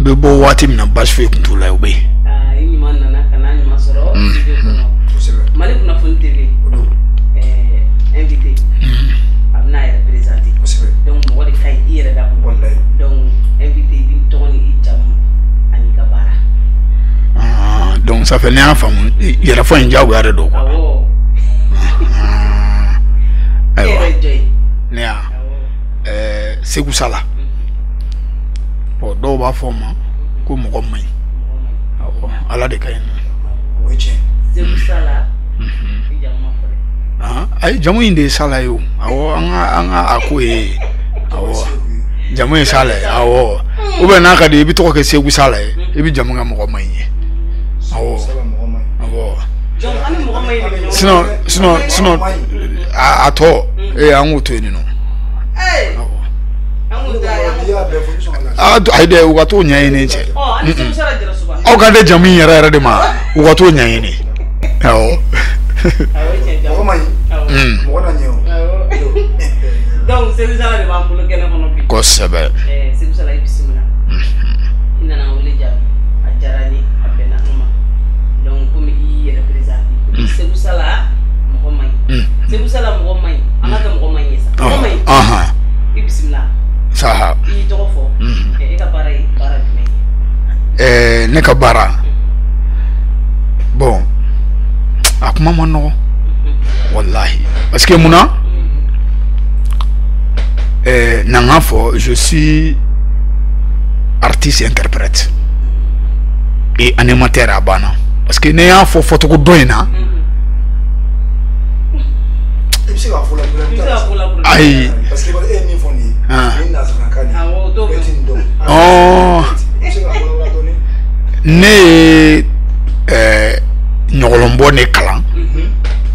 N bɛ bɔ waati min na, baasi foyi tun t'u la, o bɛ yen. I ɲuman nana ka n'a ɲuman sɔrɔ studio kɔnɔ. Mali Kunnafoni TV, invité a bɛna a yɛrɛ présenter. Donc mɔgɔ de ka ɲi i yɛrɛ da kɔnɔ. Donc invité, i b'i tɔgɔ ni i jamu ani i ka baara. Donc ça fait ne y'a faamu, yɛrɛfɔ in diyagoya de don quoi. Awɔ. E Ayiwa. yɛrɛ ye jɔn ye? Ne y'a Segu Sala. Bon, dɔw b'a fɔ o ma ko mɔgɔ man ɲi. Awɔ, Ala de ka ɲi nɔ. O ye tiɲɛ. Segu Sala, i jamu ma fɔ dɛ. Ayi, jamu in de ye Sala ye o. Awɔ, an ka a ko ye. Awɔ, jamu ye Sala ye. Awɔ, ou bien n'a ka di i bɛ tɔgɔ kɛ Segu Sala ye, i bɛ jamu kɛ mɔgɔ man ɲi ye. Awɔ. Sala mɔgɔ man ɲi. Awɔ. Donc an ni mɔgɔ man ɲi de bɛ ɲɔgɔn. Sinon a tɔ an k'o to yen nɔ. Awɔ. An k'o ta an N'i y'a bɛɛ fɔ, i bɛ sɔn ka lafiya. Ayi dɛ, u ka t'o ɲɛɲini cɛ. Ɔ, an ni Segu Sala jɛra suba. Aw ka di jamu in yɛrɛ yɛrɛ de ma, u ka t'o ɲɛɲini. Awɔ. Awɔ, tiɲɛ jamu. Mɔgɔ man ɲi. Awɔ. Mɔgɔ na ɲɛ o. Awɔ. Donc Segu Sala de b'an bolo kɛnɛ kɔnɔ bi. Kosɛbɛ. Segu Sala, i bisimila. I nana an wele jaabi. A diyara n ye, a bɛnna an ma. Donc komi i y'i yɛrɛ présenter. Segu Sala mɔgɔ man ɲi. Segu Sala mɔgɔ man ɲi. An ka kɛ mɔgɔ man ɲi ye sa. Mɔgɔ man ɲi. I bisimila. Saha. I y'i tɔgɔ fɔ. E ka baara ye baara jumɛn ye? Ne ka baara, bon, a kuma ma nɔgɔ wallahi, parce que munna, na n ka fɔ, je suis artiste interprète et animateur. A banna, parce que ne y'a fɔ fɔcogo dɔ in na. I bɛ se k'a fɔ la. I bɛ se k'a fɔ la. Ayi. Parce que e ye min fɔ nin ye, nin ye nanzarakan de ye. Awɔ, o t'o E mɛn. ti nin dɔn. I bɛ se k'a fɔ la dɔɔni. Ne ye ɲɔgɔlɔnbɔ ne kalan,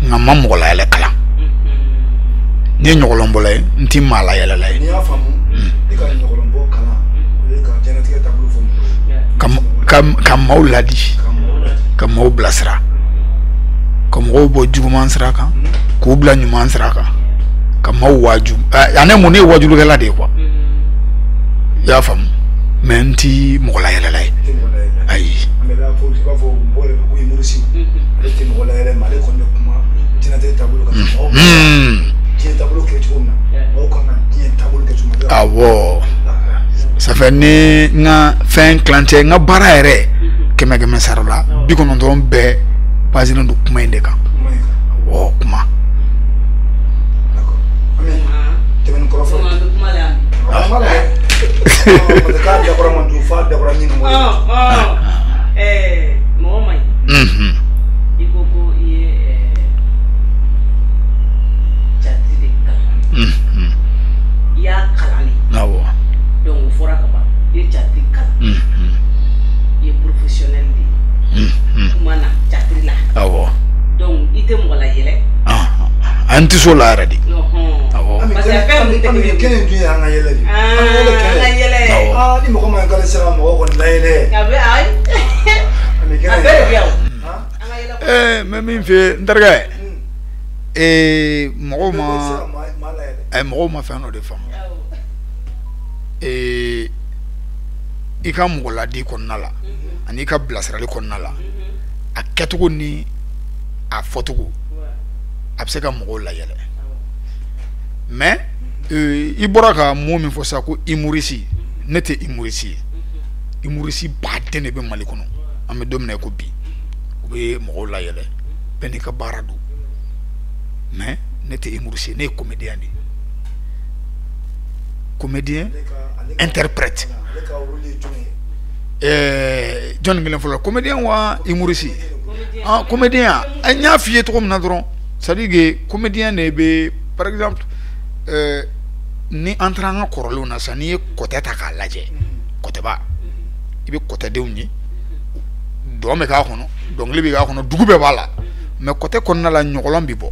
nka n ma mɔgɔ layɛlɛ kalan. Ne ye ɲɔgɔlɔnbɔla ye, n ti maa layɛlɛla ye. N'i y'a faamu, i ka ɲɔgɔlɔnbɔ kalan, o ye ka diɲɛlatigɛ taabolo fɔ mɔgɔw ye. Ka maaw ladi, Ka mɔgɔw ladi. ka maaw bilasira, ka mɔgɔw bɔ juguman sira kan k'u bila ɲuman sira kan, ka maaw waaju. Ani mun, ne ye wajulikɛla de ye quoi, i y'a faamu? Mais n ti mɔgɔ layɛlɛla ye. I tɛ mɔgɔ layɛlɛ. Ayi. Mais i b'a fɔ, i b'a fɔ mɔgɔw yɛrɛ ko humoriste, ale tɛ mɔgɔ layɛlɛ, mais ale kɔni bɛ kuma diɲɛlatigɛ taabolo kan. Mɔgɔw diɲɛ taabolo kɛ cogo min na, mɔgɔw kan ka diɲɛ taabolo kɛ cogo min na. Awɔ, ça fait ni n ka fɛn kilancɛ, n ka baara yɛrɛ, kɛmɛ kɛmɛ sara la, 90 bɛɛ baselen don kuma in de kan. Kuma in kan. Awɔ, kuma. D'accord. Ami, tɛmɛ ni kɔrɔfɔ ye. An bɛ kuma la yan bi. A ma lajɛ. Parce que k'a dakɔrɔ man dun, f'a dakɔrɔ ɲini mɔgɔ ye. Ɔ ɔ mɔgɔ man ɲi. I ko ko i ye jate de kalan. I y'a kalan de. Awɔ. Donc o fɔra ka ban. I ye jate kalan. I ye professionnel de ye. Kuma na jate la. Awɔ. Donc i tɛ mɔgɔ layɛlɛ. An tɛ s'o la yɛrɛ de. Awɔ. Ami, Parce que fɛn ninnu tɛ Ami, kelen ye. kɛnɛ dun ye an ka yɛlɛ de ye. An ka yɛlɛ An kɛnɛ. ka yɛlɛ. Awɔ. Aa, ni mɔgɔ ma k'ale sera ka mɔgɔ kɔni layɛlɛ. A bɛ ayi. Ami, A kɛnɛ. bɛɛ de bɛ yan o. Han? An ka yɛlɛ. N bɛ min f'i ye, n terikɛ, mɔgɔw ma Bɛɛ bɛ se ka maa layɛlɛ. Mɔgɔw ma fɛn dɔ de faamu. Awɔ. I ka mɔgɔ ladi kɔnɔna la ani i ka bilasirali kɔnɔna la, a kɛcogo ni a fɔcogo, a bɛ se ka mɔgɔw layɛlɛ. Mais i bɔra ka mot min fɔ sisan ko humoriste, ne tɛ humoriste ye. Humoriste baden de bɛ Mali kɔnɔ, an bɛ don min na i ko bi, u bɛ mɔgɔw layɛlɛ, bɛɛ n'i ka baara don. Mais ne tɛ humoriste ye, ne ye comédien de ye, comédien interprète. Ale ka rôle ye jumɛn ye? Jɔnni kelen fɔlɔ, comédien wa humoriste? Ah, comédien, n y'a f'i ye cogo min na dɔrɔn, c'est à dire que comédien de bɛ, par exemple, ni an taara an ka kɔrɔlenw na sisan, n'i ye kɔtɛ ta k'a lajɛ, kɔtɛba, i bɛ kɔtɛdenw ye, dɔn bɛ k'a kɔnɔ, dɔnkili bɛ k'a kɔnɔ, dugu bɛɛ b'a la. Mais kɔtɛ kɔnɔna la, ɲɔgɔlɔn bɛ bɔ.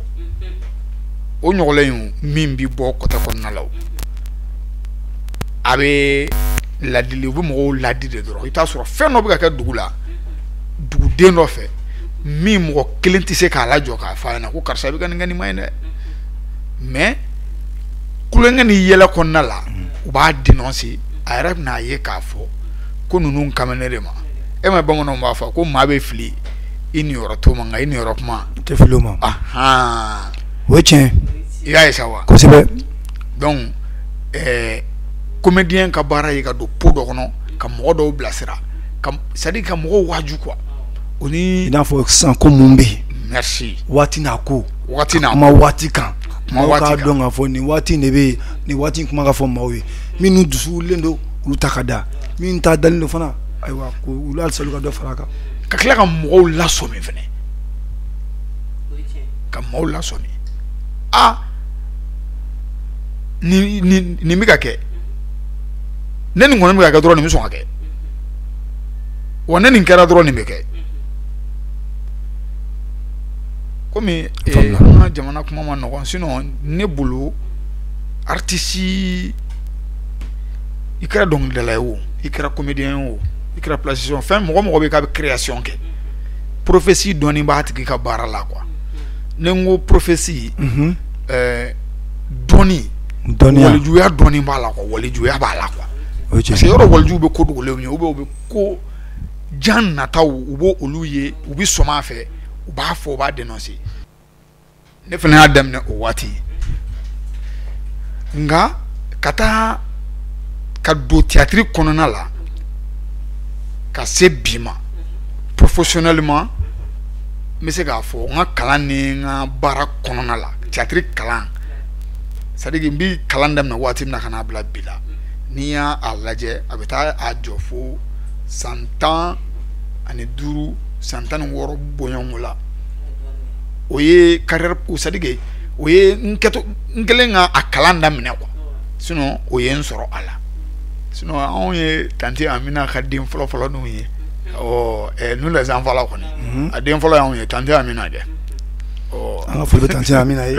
O ɲɔgɔlɔn in min bɛ bɔ kɔtɛ kɔnɔna la, o a bɛ ladili, u bɛ mɔgɔw ladi de dɔrɔn. I bɛ t'a sɔrɔ fɛn dɔ bɛ ka kɛ dugu la, duguden dɔ fɛ, min mɔgɔ kelen tɛ se k'a lajɔ k'a fɔ a ɲɛna ko karisa bɛ ka nin kɛ, nin ma ɲi dɛ. Mais kulonkɛ ni yɛlɛ kɔnɔna la, u b'a dénoncer. A yɛrɛ bɛna ye k'a fɔ Ko ninnu kan bɛ ne de ma. E ma bamananw b'a fɔ ko maa bɛ fili i niyɔrɔ to ma, nka i niyɔrɔ kuma tɛ fili o ma. Ahan. O ye tiɲɛ. I y'a ye sa wa? Kosɛbɛ. Donc comédien ka baara ye ka don pot dɔ kɔnɔ ka mɔgɔ dɔw bilasira, ka c'est à dire ka mɔgɔw waaju quoi. O ni i n'a fɔ sisan ko mun bɛ yen. Merci. Waati n'a ko. Waati n'a kuma waati kan. Kuma waati kan. K'a dɔn k'a fɔ nin waati de bɛ yen, nin waati in kuma ka fɔ maaw ye. Minnu dusu wulilen don, olu ta ka da. Minnu ta dalen don fana, ayiwa, ko olu halisa olu ka dɔ fara a kan. Ka tila ka mɔgɔw lasɔmi fɛnɛ. Ka mɔgɔw lasɔmi. Ah, nin bɛ ka kɛ. Ne nin kɔni bɛ ka kɛ dɔrɔn, nin bɛ sɔn ka kɛ. Wa ne nin kɛra dɔrɔn, nin bɛ kɛ. Komi an ka jamana kuma ma nɔgɔn, sinon ne bolo artiste, i kɛra dɔnkilidala ye o, i kɛra comédien ye o, i kɛra plasticien, fɛn mɔgɔ bɛ k'a bɛ création kɛ, prophétie dɔɔni b'a tigi ka baara la quoi. Ne n ko prophétie, dɔnni, walijuya dɔɔni b'a la quoi, walijuya b'a la quoi. Parce que yɔrɔ walijuw bɛ ko dogolenw ye, ou bien u bɛ ko jan nataw, u b'o olu ye, u bɛ sɔmi a fɛ, u b'a fɔ, u b'a dénoncer. Ne fana y'a daminɛ o waati, nka ka taa ka don théâtre kɔnɔna la ka se bi ma professionnellement, n bɛ se k'a fɔ n ka kalan ni n ka baara kɔnɔna la, théâtre kalan, c'est à dire n bɛ kalan daminɛ waati min na ka n'a bila bi la, n'i y'a lajɛ, a bɛ taa a jɔ fo san 15, san 16 bɔɲɔgɔnko la. O ye carrière, c'est à dire o ye n kɛtɔ n kɛlen ka a kalan daminɛ quoi, sinon o ye n sɔrɔ a la. Sinon anw ye tante Amina ka den fɔlɔ fɔlɔ n'u ye, ɔ nous les enfants la kɔni, a den fɔlɔ y'anw ye, tante Amina dɛ. Ɔ, an ka foli bɛ tante Amina ye.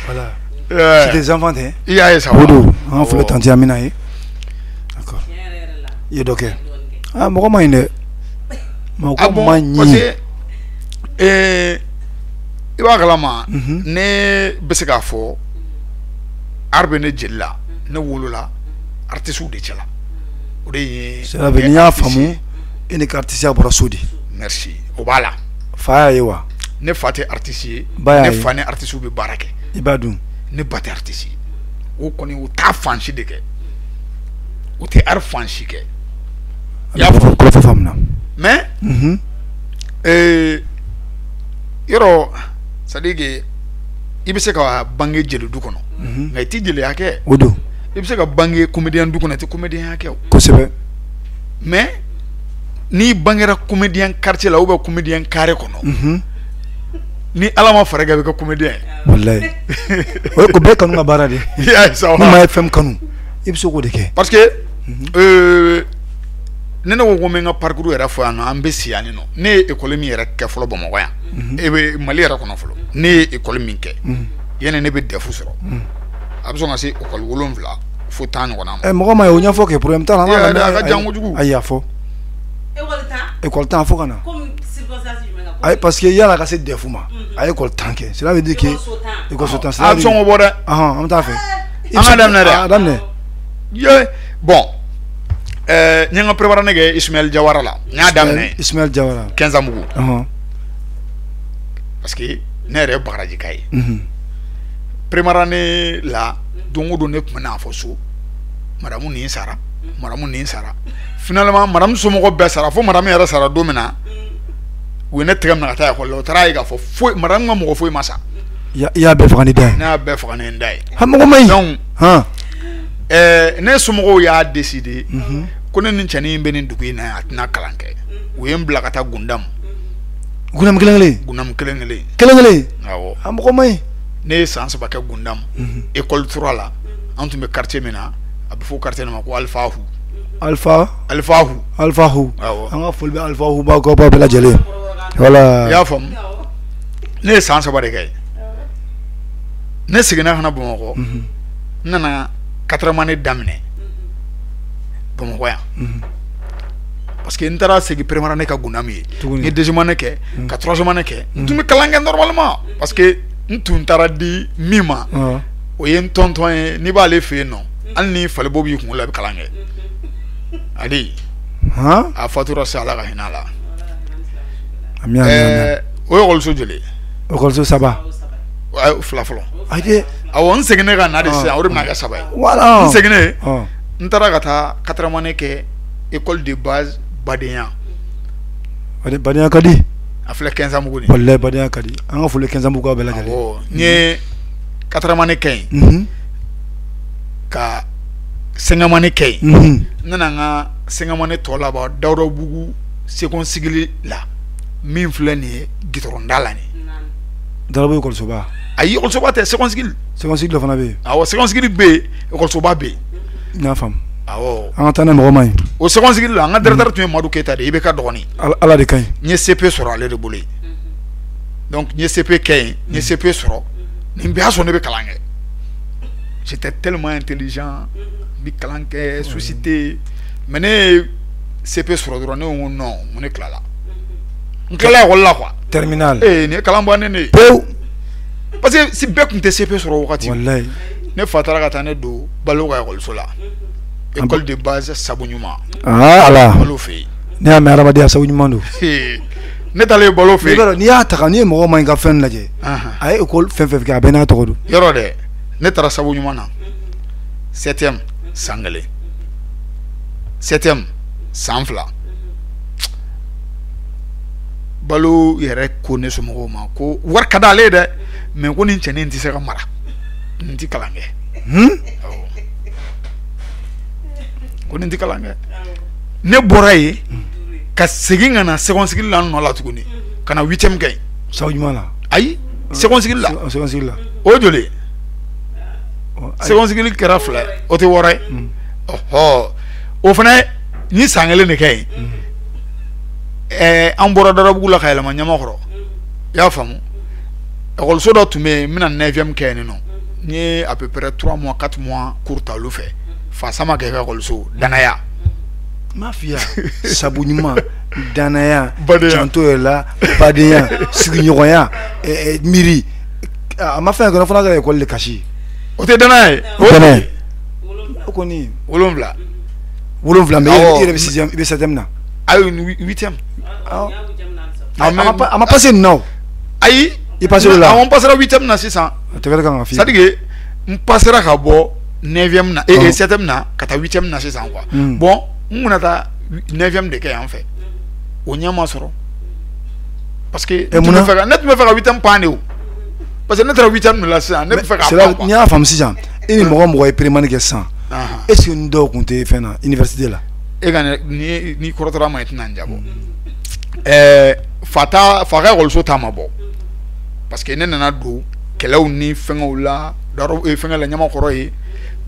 Voilà, c'est des enfants tɛ. I y'a ye sa. O don, an ka foli bɛ tante Amina ye. D'accord, i ye dɔ kɛ. Ah, mɔgɔ ma ɲi dɛ. Mɔgɔ ma ɲi. Parce que i b'a kalama, ne bɛ se k'a fɔ art bɛ ne jeli la, ne wolola artistes de cɛla, o de ye. C'est vrai, n'i y'a faamu, e ni ka artiste bɔra so de. Merci, o b'a la. Fa y'a ye wa? Ne fa tɛ artiste ye. Ba y'a ye. Ne fa ni artiste bɛ baara kɛ. I b'a dun. Ne ba tɛ artiste ye. O kɔni o t'a fan si de kɛ, o tɛ art fan si kɛ. I y'a faamu, kɔrɔfɔ faamuna. Mais yɔrɔ, c'est à dire que i bɛ se ka bange jeli du kɔnɔ, nka i tɛ jeliya kɛ. O don. I bɛ se ka bange comédien du kɔnɔ, i tɛ comédien kɛ o. Kosɛbɛ. Mais n'i bangera comédien quartier la ou bien comédien carré kɔnɔ, ni Ala ma fara i kan, i bɛ kɛ comédien ye. Walayi. O ye ko bɛɛ kanu ka baara de. I y'a ye sa wa? Ni maa ye fɛn kanu, i bɛ se k'o de kɛ. Parce que ne ko n bɛ n ka parcours yɛrɛ fɔ yan nɔ, an bɛ si yan nɔ. Ne ye école min yɛrɛ kɛ fɔlɔ Bamakɔ yan, e bɛ Mali yɛrɛ kɔnɔ fɔlɔ, ne ye école min kɛ, yanni ne bɛ DEF sɔrɔ, a bɛ sɔn ka se école 7 fo 10 ɲɔgɔnna ma. Mɔgɔ ma ye o ɲɛfɔ kɛ, problème t'a la. A ka jan kojugu. Ayi, a fɔ. École 10. École 10 fo ka na. Comme circonstance jumɛn kan? Ayi, parce que yala ka se DEF ma, a ye école 10 kɛ, cela veut dire que école so 10. A bɛ sɔn k'o bɔ dɛ. Ɔhɔn, an bɛ taa fɛ. An ka daminɛ dɛ. A daminɛ. Ye bon. N ye n ka première année kɛ Ismaël Jawara la. N y'a daminɛ. Ismaël Jawara. Quinzambougou. Parce que ne yɛrɛ ye Bagarajika ye. Première année la, don o don ne tun bɛ n'a fɔ so, madame nin sara, madame nin sara. Finalement madame somɔgɔw bɛɛ sara, fo madame yɛrɛ sara don min na, u ye ne tɛgɛ minɛ ka taa ekɔli la, u taara ye k'a fɔ foyi, madame ka mɔgɔ foyi ma sa. I y'a bɛɛ faga ni da ye. Ne y'a bɛɛ faga ni da ye. Ha, mɔgɔ ma ɲi. Donc ne somɔgɔw y'a décider ko ne ni cɛnin bɛ nin dugu in na yan, a tɛna kalan kɛ. U ye n bila ka taa Gundamu. Gundamu kelen kelen. Gundamu kelen kelen. Kelen kelen. Awɔ. A mɔgɔ ma ɲi. Ne ye san 3 kɛ Gundamu. École 3 la, an tun bɛ quartier min na, a bɛ fɔ quartier nin ma ko Alpha Hu. Alpha. Alpha Hu. Alpha Hu. Awɔ. An ka foli bɛ Alpha Hu ba kɔ bɛɛ lajɛlen. Voilà. I y'a faamu. Ne ye san 3 de kɛ yen. Ne seginna ka na Bamakɔ. N nana quatrième année daminɛ Bamakɔ yan. Parce que n taara segin première année ka Gundamu ye. N ye deuxième année kɛ, ka troisième année kɛ. N tun bɛ kalan kɛ normalement. Parce que n tun taara di min ma, o ye n tɔntɔn ye, n'i b'ale fɛ yen nɔ, hali ni falibo b'i kunkolo la, i bɛ kalan kɛ. Ale. A fatura sa, Ala ka hinɛ a la. O ye ekɔliso joli ye? Ekɔliso saba. Fila fɔlɔ. Ayi. Awɔ, n seginnen ka na de sisan, o de bɛna kɛ saba ye. Voilà. N seginnen, n taara ka taa quatrième année kɛ école de base Badenya. Badenya ka di. A filɛ Kɛnzanbugu de. Walayi, badenya ka di. An ka foli Kɛnzanbugu bɛɛ lajɛlen. Awɔ, n ye quatrième année kɛ yen. Ka cinquième année kɛ yen. N nana n ka cinquième année tɔ laban Dawudabugu second cycle la, min filɛ nin ye goudron da la nin. Dawudabugu ekɔlisoba. Ayi, ekɔlisoba tɛ, second cycle. Second cycle dɔ fana bɛ yen. Awɔ, second cycle bɛ yen, ekɔlisoba bɛ yen. N y'a faamu. Awɔ. An ka taa n'a mɔgɔ ma ɲi. O second cycle la, an ka directeur tun ye Madu Keyita de ye, IBK dɔgɔnin. Ala de ka ɲi. N ye CP sɔrɔ ale de bolo yen. Donc n ye CP kɛ yen, n ye CP sɔrɔ. Nin bɛɛ y'a sɔrɔ ne bɛ kalan kɛ. J'étais tellement intelligent, n bɛ kalan kɛ société, mais ne ye CP sɔrɔ dɔrɔn, ne ko non, n ko ne tilala. N tilala ekɔli la quoi. Terminal. Ee, nin ye kalan bannen de ye. Pewu. Parce que si bɛɛ tun tɛ CP sɔrɔ o wagati. Walayi. Ne fa taara ka taa ne don Balo ka ekɔliso la. École de base Sabu Ɲuman. Aa Ala. Balo fɛ yen. Ne y'a mɛn, adamadenya sabu ɲuman don. Ne taalen Balo fɛ yen. N'i y'a ta ka n'i ye mɔgɔ ma ɲi ka fɛn lajɛ. A ye école fɛn fɛn kɛ, a bɛɛ n'a tɔgɔ don. Yɔrɔ dɛ, ne taara Sabu Ɲuman na. Septième san kelen. Septième san fila. Balo yɛrɛ ko ne somɔgɔw ma ko wari ka d'ale ye dɛ, mais ko nin cɛnin tɛ se ka mara, nin tɛ kalan kɛ. Ko nin tɛ kalan kɛ. Ne bɔra yen ka segin ka na second cycle la nɔ la tuguni, ka na huitième kɛ yen. Sabu ɲuman la. Ayi, second cycle la. Second cycle la. O ye joli ye? Second cycle kɛra fila ye, o tɛ wɔɔrɔ ye. Ɔhɔ, o fana ni san kelen de kɛ yen. An bɔra Darabugu la ka yɛlɛma Ɲamakɔrɔ, i y'a faamu. Ekɔliso dɔ tun bɛ yen, n bɛna neuvième kɛ yen nɔ. N ye à peu près 3 mois, 4 mois cours ta olu fɛ. Fa sama kɛ ka ekɔliso Danaya. N m'a f'i ye, sabu ɲuman, danaya, janto yɛrɛ la, badenya, sigiɲɔgɔnya, miiri. A ma fɛn kɛ, fana ka ekɔli de kasi. O tɛ danaya ye. Danaya. O kɔni. Wolonwula. Wolonwula, mais i yɛrɛ bɛ sixième, i bɛ septième na. Ayi, huitième. A ma passé nin na o. Ayi. I passé o la. Awɔ, n passera huitième na sisan. A tɛgɛrɛ kan ka f'i ye. C'est à dire que n passera ka bɔ neuvième na, septième na ka taa huitième na sisan quoi. Bon, n kunna taa neuvième de kɛ yan fɛ. O ɲɛ ma sɔrɔ. Parce que ne tun bɛ fɛ ka huitième pan de o. Parce que ne taara huitième de la sisan, ne bɛ fɛ k'a pan quoi. N'i y'a faamu sisan, e ni mɔgɔ mɔgɔ ye première année kɛ sisan, est ce que ni dɔw tun tɛ fɛn na université la? E ka n'i kɔrɔtɔra ma, i tɛna n jabɔ. Fa ta fa ka ekɔliso ta ma bɔ. Parce que ne nana don kɛlɛw ni fɛngɛw la, fɛngɛ la Ɲamakɔrɔ ye.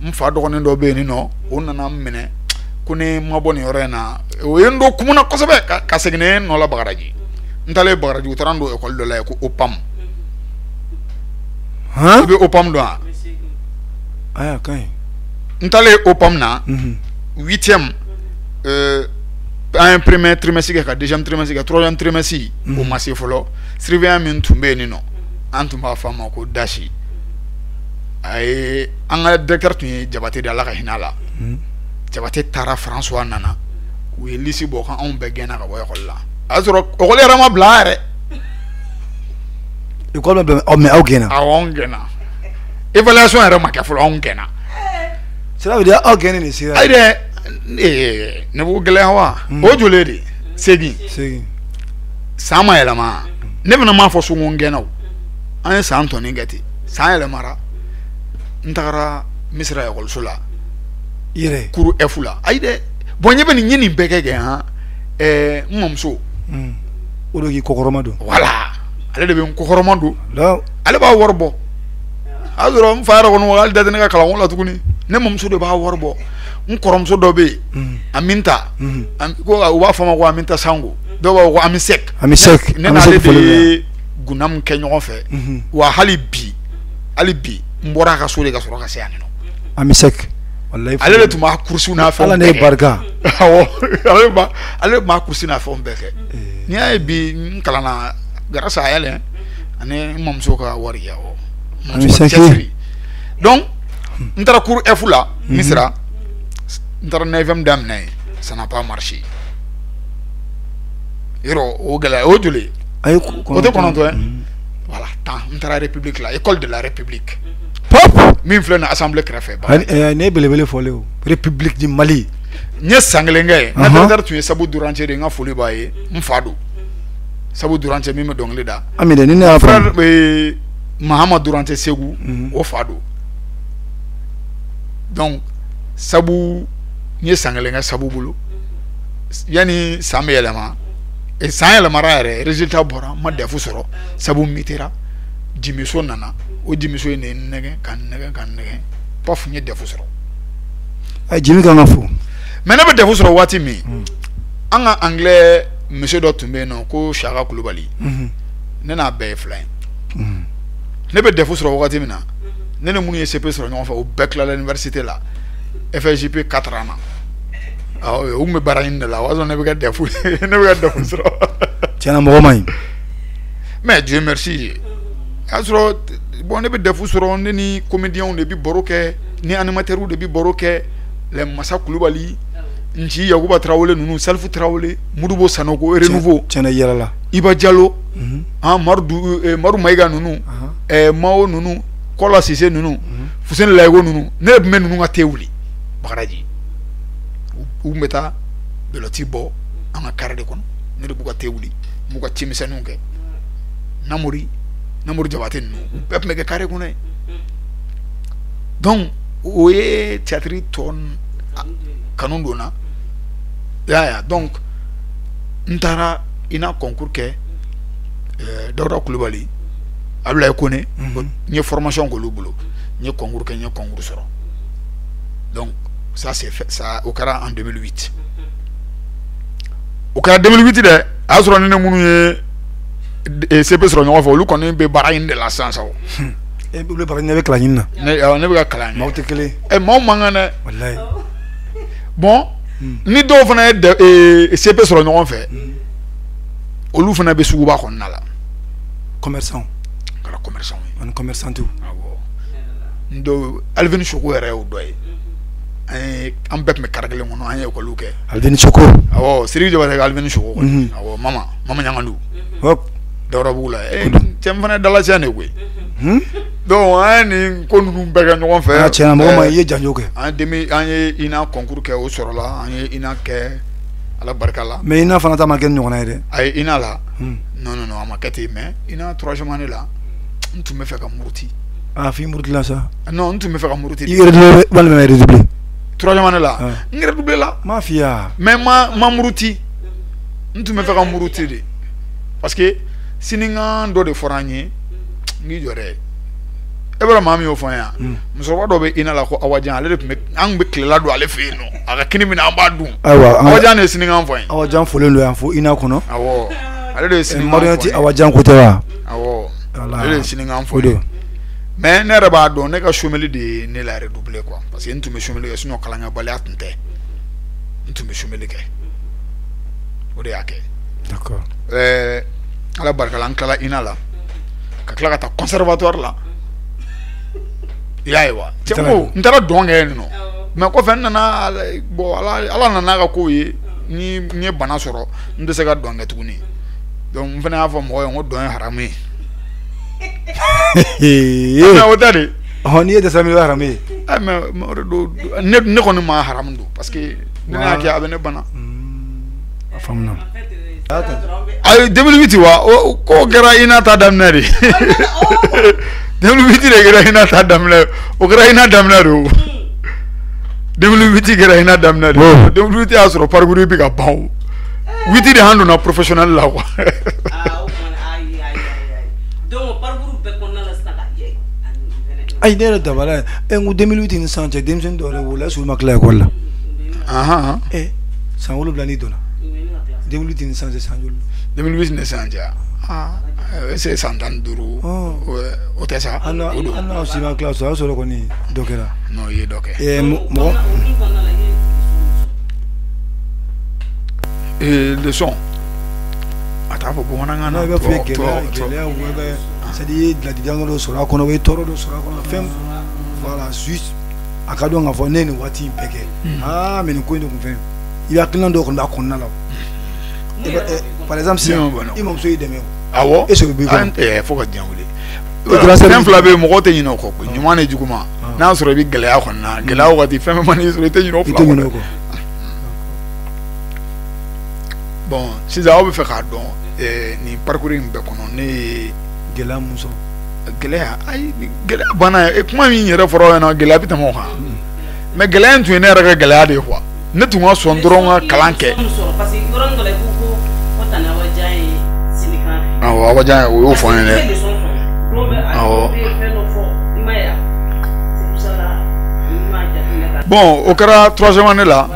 N fa dɔgɔnin dɔ bɛ yen nɔ, o nana n minɛ ko ne ma bɔ nin yɔrɔ in na. O ye n don kumun na kosɛbɛ ka segin ne nɔ la Bagadaji. N taalen Bagadaji, u taara n don ekɔli dɔ la yen ko OPAM. I bɛ OPAM dɔn wa? Ayi, a ka ɲi. N taalen OPAM na, huitième, an ye premier trimestre kɛ, ka deuxième trimestre kɛ, troisième trimestre o ma se fɔlɔ. Surveillant min tun bɛ yen nɔ, an tun b'a fɔ a ma ko Dasi. A ye an ka directeur tun ye Jabate de, Ala ka hinɛ a la. Jabate taara François nana, u ye liste bɔ k'anw bɛɛ gɛnna ka bɔ ekɔli la. A y'a sɔrɔ ekɔli yɛrɛ ma bila yɛrɛ. Ekɔli ma bila, mais aw gɛnna. Awɔ, anw gɛnna. Évaluation yɛrɛ ma kɛ fɔlɔ, anw gɛnna. Cela veut dire aw gɛnnen de sera. Ayi dɛ, ne b'o gɛlɛya wa? O joli de? Segin. Segin. San ma yɛlɛma. Ne fana m'a fɔ so ko n gɛnna o. An ye san tɔnin kɛ ten. San yɛlɛmara. N tagara Misira ekɔliso la. I yɛrɛ. Cours F la. Ayi dɛ. Bon, n ɲɛ bɛ nin, n ye nin bɛɛ kɛ han. N mamuso. O de k'i kɔkɔrɔma don. Voilà. Ale de bɛ n kɔkɔrɔma don. Ale b'a wari bɔ. A y'a sɔrɔ n fa yɛrɛ kɔni hali da tɛ ne ka kalanko la tuguni. Ne mamuso de b'a wari bɔ. N kɔrɔmuso dɔ bɛ yen. Aminta. Ko u b'a fɔ a ma ko Aminta Sango. Dɔw b'a fɔ ko Ami Sɛk. Ami Sɛk. Ne n'ale de ye Gunamu kɛ ɲɔgɔn fɛ. Wa hali bi n bɔra a ka so de ka sɔrɔ ka se yan nɔ. Ami Sɛk. Ale de tun b'a kurusiw n'a fɛnw bɛɛ kɛ. Ala ne barika. Awɔ, ale tun b'a kurusi n'a fɛnw bɛɛ kɛ. N'i y'a ye bi n kalanna grâce à elle ani n mamuso ka wari, awɔ. Ami Sɛk. Donc n taara cours F la Misira, n taara neuvième daminɛ yen, ça n'a pas marché. Yɔrɔ o gɛlɛya o joli? Ayi, o tɛ 9 ye. Voilà, 10, n taara République la, école de la République. Pop. Min filɛ nin assemblée kɛrɛfɛ. Ne ye belebele fɔlen o, République du Mali. N ye san 1 kɛ yen. N ka directeur tun ye Sabu Durante de ye, n ka foli b'a ye, n fa don. Sabu Durante min bɛ dɔnkili da. Ami dɛ, ni ne y'a faamu. Mahama Durante Segu, o fa don. Donc Sabu, n ye san 1 kɛ Sabu bolo. Yanni san bɛ yɛlɛma, san yɛlɛmara yɛrɛ, résultat bɔra, n ma DEF sɔrɔ. Sabu mitera, Jimiso nana, o Jimiso in de ye n nɛgɛn ka n nɛgɛn ka n nɛgɛn, paf, n ye DEF sɔrɔ. Ayi, Jimi kan ka fo. Mais ne bɛ DEF sɔrɔ waati min, an ka anglais monsieur dɔ tun bɛ yen nɔ ko Saka Kulubali, ne n'a bɛɛ ye fila ye. Ne bɛ DEF sɔrɔ wagati min na, ne ni minnu ye CP sɔrɔ ɲɔgɔn fɛ, o bɛɛ tilala université la, FSJP 4 ans na. Awɔ, u tun bɛ baara ɲini de la, o y'a sɔrɔ ne bɛ ka DEF, ne bɛ ka DEF sɔrɔ. Tiɲɛna, mɔgɔ man ɲi. Mais Dieu merci, o y'a sɔrɔ bon, ne bɛ DEF sɔrɔ, ne ni comédiens de bɛ baro kɛ, ni animateurs de bɛ baro kɛ, les Masa Kulubali, Nci Yakuba Tarawele ninnu, Salifu Tarawele, Mudubo Sanogo, Renouveau. Tiɲɛna, i yɛrɛ la. Iba Jalo, han, Madu Mayiga ninnu, Mao ninnu, Kɔla Sise ninnu, Fuseni Layigo ninnu, ne de tun bɛ ninnu ka te wuli Bagadaji. U tun bɛ taa belɔti bɔ an ka carré de kɔnɔ, ne de b'u ka te wuli, n b'u ka cimisɛnninw kɛ. Namori Jabate ninnu, u bɛɛ tun bɛ kɛ carré kɔnɔ yen. Donc o ye théâtre tɔ kanu donna. I y'a ye, donc n taara INA concours kɛ, Dawuda Kulubali, Abdoulaye Kone, n ye formation k'olu bolo, n ye concours kɛ, n ye concours sɔrɔ. Donc ça c'est fait, ça o kɛra en 2008. O kɛra 2008 dɛ, a y'a sɔrɔ ne ni minnu ye CP sɔrɔ ɲɔgɔn fɛ, olu kɔni bɛ baara ɲini de la sisan sa o. E bɛ baara ɲini, ne bɛ kalan ɲini na. Ne bɛ ka kalan ɲini. Maaw tɛ kelen. Maaw man kan dɛ. Walayi. Bon, ni dɔw fana ye CP sɔrɔ ɲɔgɔn fɛ, olu fana bɛ suguba kɔnɔna la. Commerçant. Kɛra commerçant ye. Ani commerçant. Awɔ. N dɔw, Alvin Soko yɛrɛ y'o dɔ ye. An bɛɛ tun bɛ carré kelen kɔnɔ, an ye école kɛ. Alvin Soko. Awɔ, Sidiki Jabate ka Alvin Soko. Awɔ, Mama Ɲagandu. Hop. Dawudabugu la. Cɛ n fana ye dalacɛ de koyi. Donc an ye nin ko ninnu bɛɛ kɛ ɲɔgɔn fɛ. Tiɲɛna, mɔgɔ ma i ye janjo kɛ. An ye INA concours kɛ, o sɔrɔla, an ye INA kɛ Ala barika la. Mais INA fana ta ma kɛ ni ɲɔgɔnna ye dɛ. Ayi, INA la. Non non non, a ma kɛ ten, mais INA troisième année la, n tun bɛ fɛ ka muruti. Ah, f'i murutila sa. Non, n tun bɛ fɛ ka muruti. I redoublé walima redoublé? Troisième année la, n redoublé la. M'a f'i ye wa. Mais ma muruti, n tun bɛ fɛ ka muruti de, parce que sinikan dɔ de fɔra an ye, n k'i jɔ dɛ. E b'a dɔn maa min y'o fɔ an ye wa? Musokɔrɔba dɔ bɛ INA la ko Awajan, ale de tun bɛ, an tun bɛ tilela don ale fɛ yen nɔ, a ka kini minɛ an b'a dun. Ayiwa, Awajan de ye sinikan fɔ an ye. Awajan folen don yan fo INA kɔnɔ. Awɔ, ale de ye sinikan fɔ an ye. Marionnette Awajan ko tɛ wa? Awɔ, ale de ye sinikan fɔ an ye. Mais ne yɛrɛ b'a dɔn, ne ka chômeli de ye ne la redoubler quoi, parce que n tun bɛ chômeli kɛ, sinon kalankɛbaliya tun tɛ, n tun bɛ chômeli kɛ, o de y'a kɛ. D'accord. Ala barika la, n tilala INA la, ka tila ka taa conservatoire la. I y'a ye wa? Cɛ ko n taara dɔn kɛ yen nɔ, mais kɔfɛ n nana, bon, Ala nana ka kow ye, ni n ye bana sɔrɔ, n tɛ se ka dɔn kɛ tuguni. Donc n fana y'a fɔ mɔgɔw ye n ko dɔn ye haramu ye. Mais o tɛ de. Ɔhɔn, n'i ye dɛsɛ min, o ye haramu ye. Mais o de don, ne kɔni ma haramu don, parce que ne y'a kɛ, a bɛ ne bana. A faamuna. Ayi, 2008 wa, o ko kɛra INA ta daminɛ de. 2008 de kɛra INA ta daminɛ, o kɛra INA daminɛ de o. 2008 kɛra INA daminɛ de. 2008 y'a sɔrɔ parcours bɛ ka ban o. 8 de an donna professionnel la quoi. Ayi, ne yɛrɛ dabala ye, n ko 2008 ni sisan cɛ, denmisɛnnin dɔw yɛrɛ wolola, est-ce que olu ma tila école la? San 7 n'i donna. 2008 ni sisan cɛ, san joli? 2008 ni sisan cɛ, c'est san 15, o tɛ sa. Hali n'aw si ma tila sɔrɔ, o y'a sɔrɔ kɔni dɔ kɛra. Non, i ye dɔ kɛ. Mɔgɔ. Leçon a t'a fɔ bamanankan na. I b'a fɔ gɛlɛya, c'est à dire i ye ladilikan dɔ sɔrɔ a kɔnɔ, i ye tɔɔrɔ dɔ sɔrɔ a kɔnɔ, fɛn, voilà, juste a ka dɔn k'a fɔ ne ye nin waati in bɛɛ kɛ, aa, mais nin ko in de kun fɛn, i bɛ hakilina dɔw kɔni b'a kɔnɔna la. Par exemple sisan i mamuso y'i dɛmɛ o. Awɔ. Est ce que o b'i kɔnɔ? Fo ka diɲɛ wuli. Fɛn fila bɛ yen mɔgɔw tɛ ɲinɛ o kɔ koyi, ɲuman ni juguman. N'a y'a sɔrɔ i bɛ gɛlɛya kɔni na, gɛlɛya wagati fɛn fɛn man'i sɔrɔ i tɛ ɲinɛ o fila kɔ. Bon sisan aw bɛ fɛ k'a dɔn nin parcours in bɛɛ kɔnɔ ne ye gɛlɛya mun sɔrɔ? Gɛlɛya, ayi, gɛlɛya banna ye. Kuma min yɛrɛ fɔra aw ɲɛna, gɛlɛya bɛ tɛmɛ o kan. Mais gɛlɛya in tun ye ne yɛrɛ ka gɛlɛya de ye quoi. Ne tun ka sɔn dɔrɔn ka kalan kɛ. Awɔ, Awa Jan o y'o fɔ an ye dɛ. Awɔ. Bon, o kɛra troisième année la.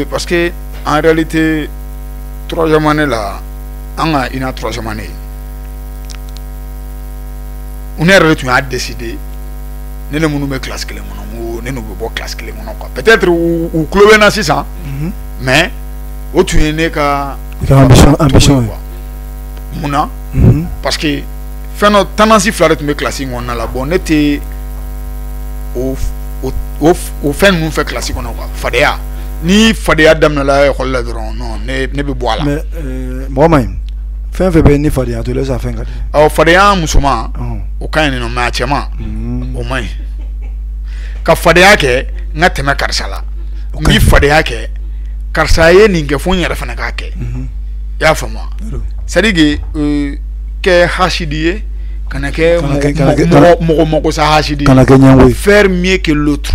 Parce que en réalité troisième année la, an ka INA troisième année, ne yɛrɛ de tun y'a décidé, ne ni minnu bɛ classe kelen kɔnɔ, n ko ne n'u bɛ bɔ classe kelen kɔnɔ quoi. Peut-être u tulo bɛ n na sisan, mais o tun ye ne ka ambition ye quoi. Mun na? Parce que fɛn dɔ tendance fila de tun bɛ classe in kɔnɔna la. Bon, ne tɛ o fɛn ninnu fɛ classe kɔnɔ quoi. Fadenya, ni fadenya daminɛla école la dɔrɔn, non, ne bɛ bɔ a la. Mais mɔgɔ man ɲi, fɛn fɛn bɛ ni fadenya to la, fɛn ka di. Awɔ, fadenya musoman o ka ɲi nɔ, mais a cɛman o man ɲi. Ka fadenya kɛ n ka tɛmɛ karisa la, n bɛ fadenya kɛ karisa ye nin kɛ fo n yɛrɛ fana k'a kɛ. I y'a faamu? C'est à dire que kɛ hasidi ye, kana kɛ mɔgɔ mako sa hasidi ye, kana kɛ ɲɛngo ye. Faire mieux que l'autre.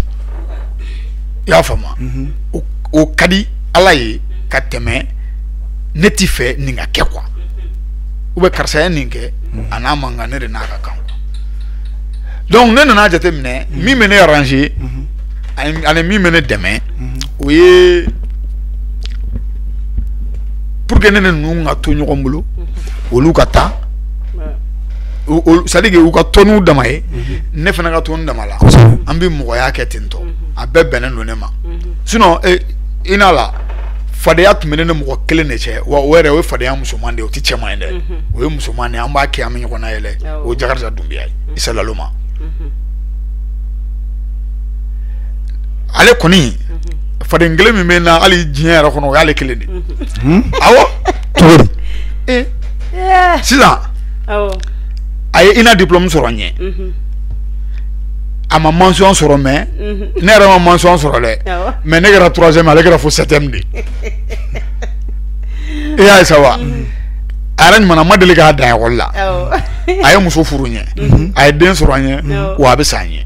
I y'a faamu? O ka di Ala ye ka tɛmɛ ne ti fɛ nin ka kɛ quoi. Ou bien karisa ye nin kɛ, a n'a man kan, ne de n'a ka kan quoi. Donc ne nana jateminɛ min bɛ ne arranger ani min bɛ ne dɛmɛ, o ye pour que ne ni ninnu ka to ɲɔgɔn bolo, olu ka taa, c'est à dire que u ka to n'u dama ye, ne fana ka to n dama la, an bɛ mɔgɔya kɛ ten tɔ, a bɛɛ bɛnnen don ne ma. Sinon i n'a la fadenya tun bɛ ne ni mɔgɔ kelen de cɛ, wa o yɛrɛ o ye fadenya musoman de ye, o tɛ cɛman ye dɛ, o ye musoman de ye, an b'a kɛ an bɛ ɲɔgɔn layɛlɛ, o ye Jakarija Dunbiya ye, Isa Laloma. Ale kɔni faden kelen min bɛ n na hali diɲɛ yɛrɛ kɔnɔ, o y'ale kelen de. Awɔ. Cogo di? Sisan a ye INA diplôme sɔrɔ n ɲɛ. A ma mention sɔrɔ, mais ne yɛrɛ ma mention sɔrɔ dɛ, mais ne kɛra troisième, ale kɛra fo septième de. I y'a ye sa wa? A yɛrɛ ɲuman ma deli k'a dan ekɔli la. A ye muso furu n ɲɛ, a ye den sɔrɔ n ɲɛ, wa a bɛ sa n ɲɛ.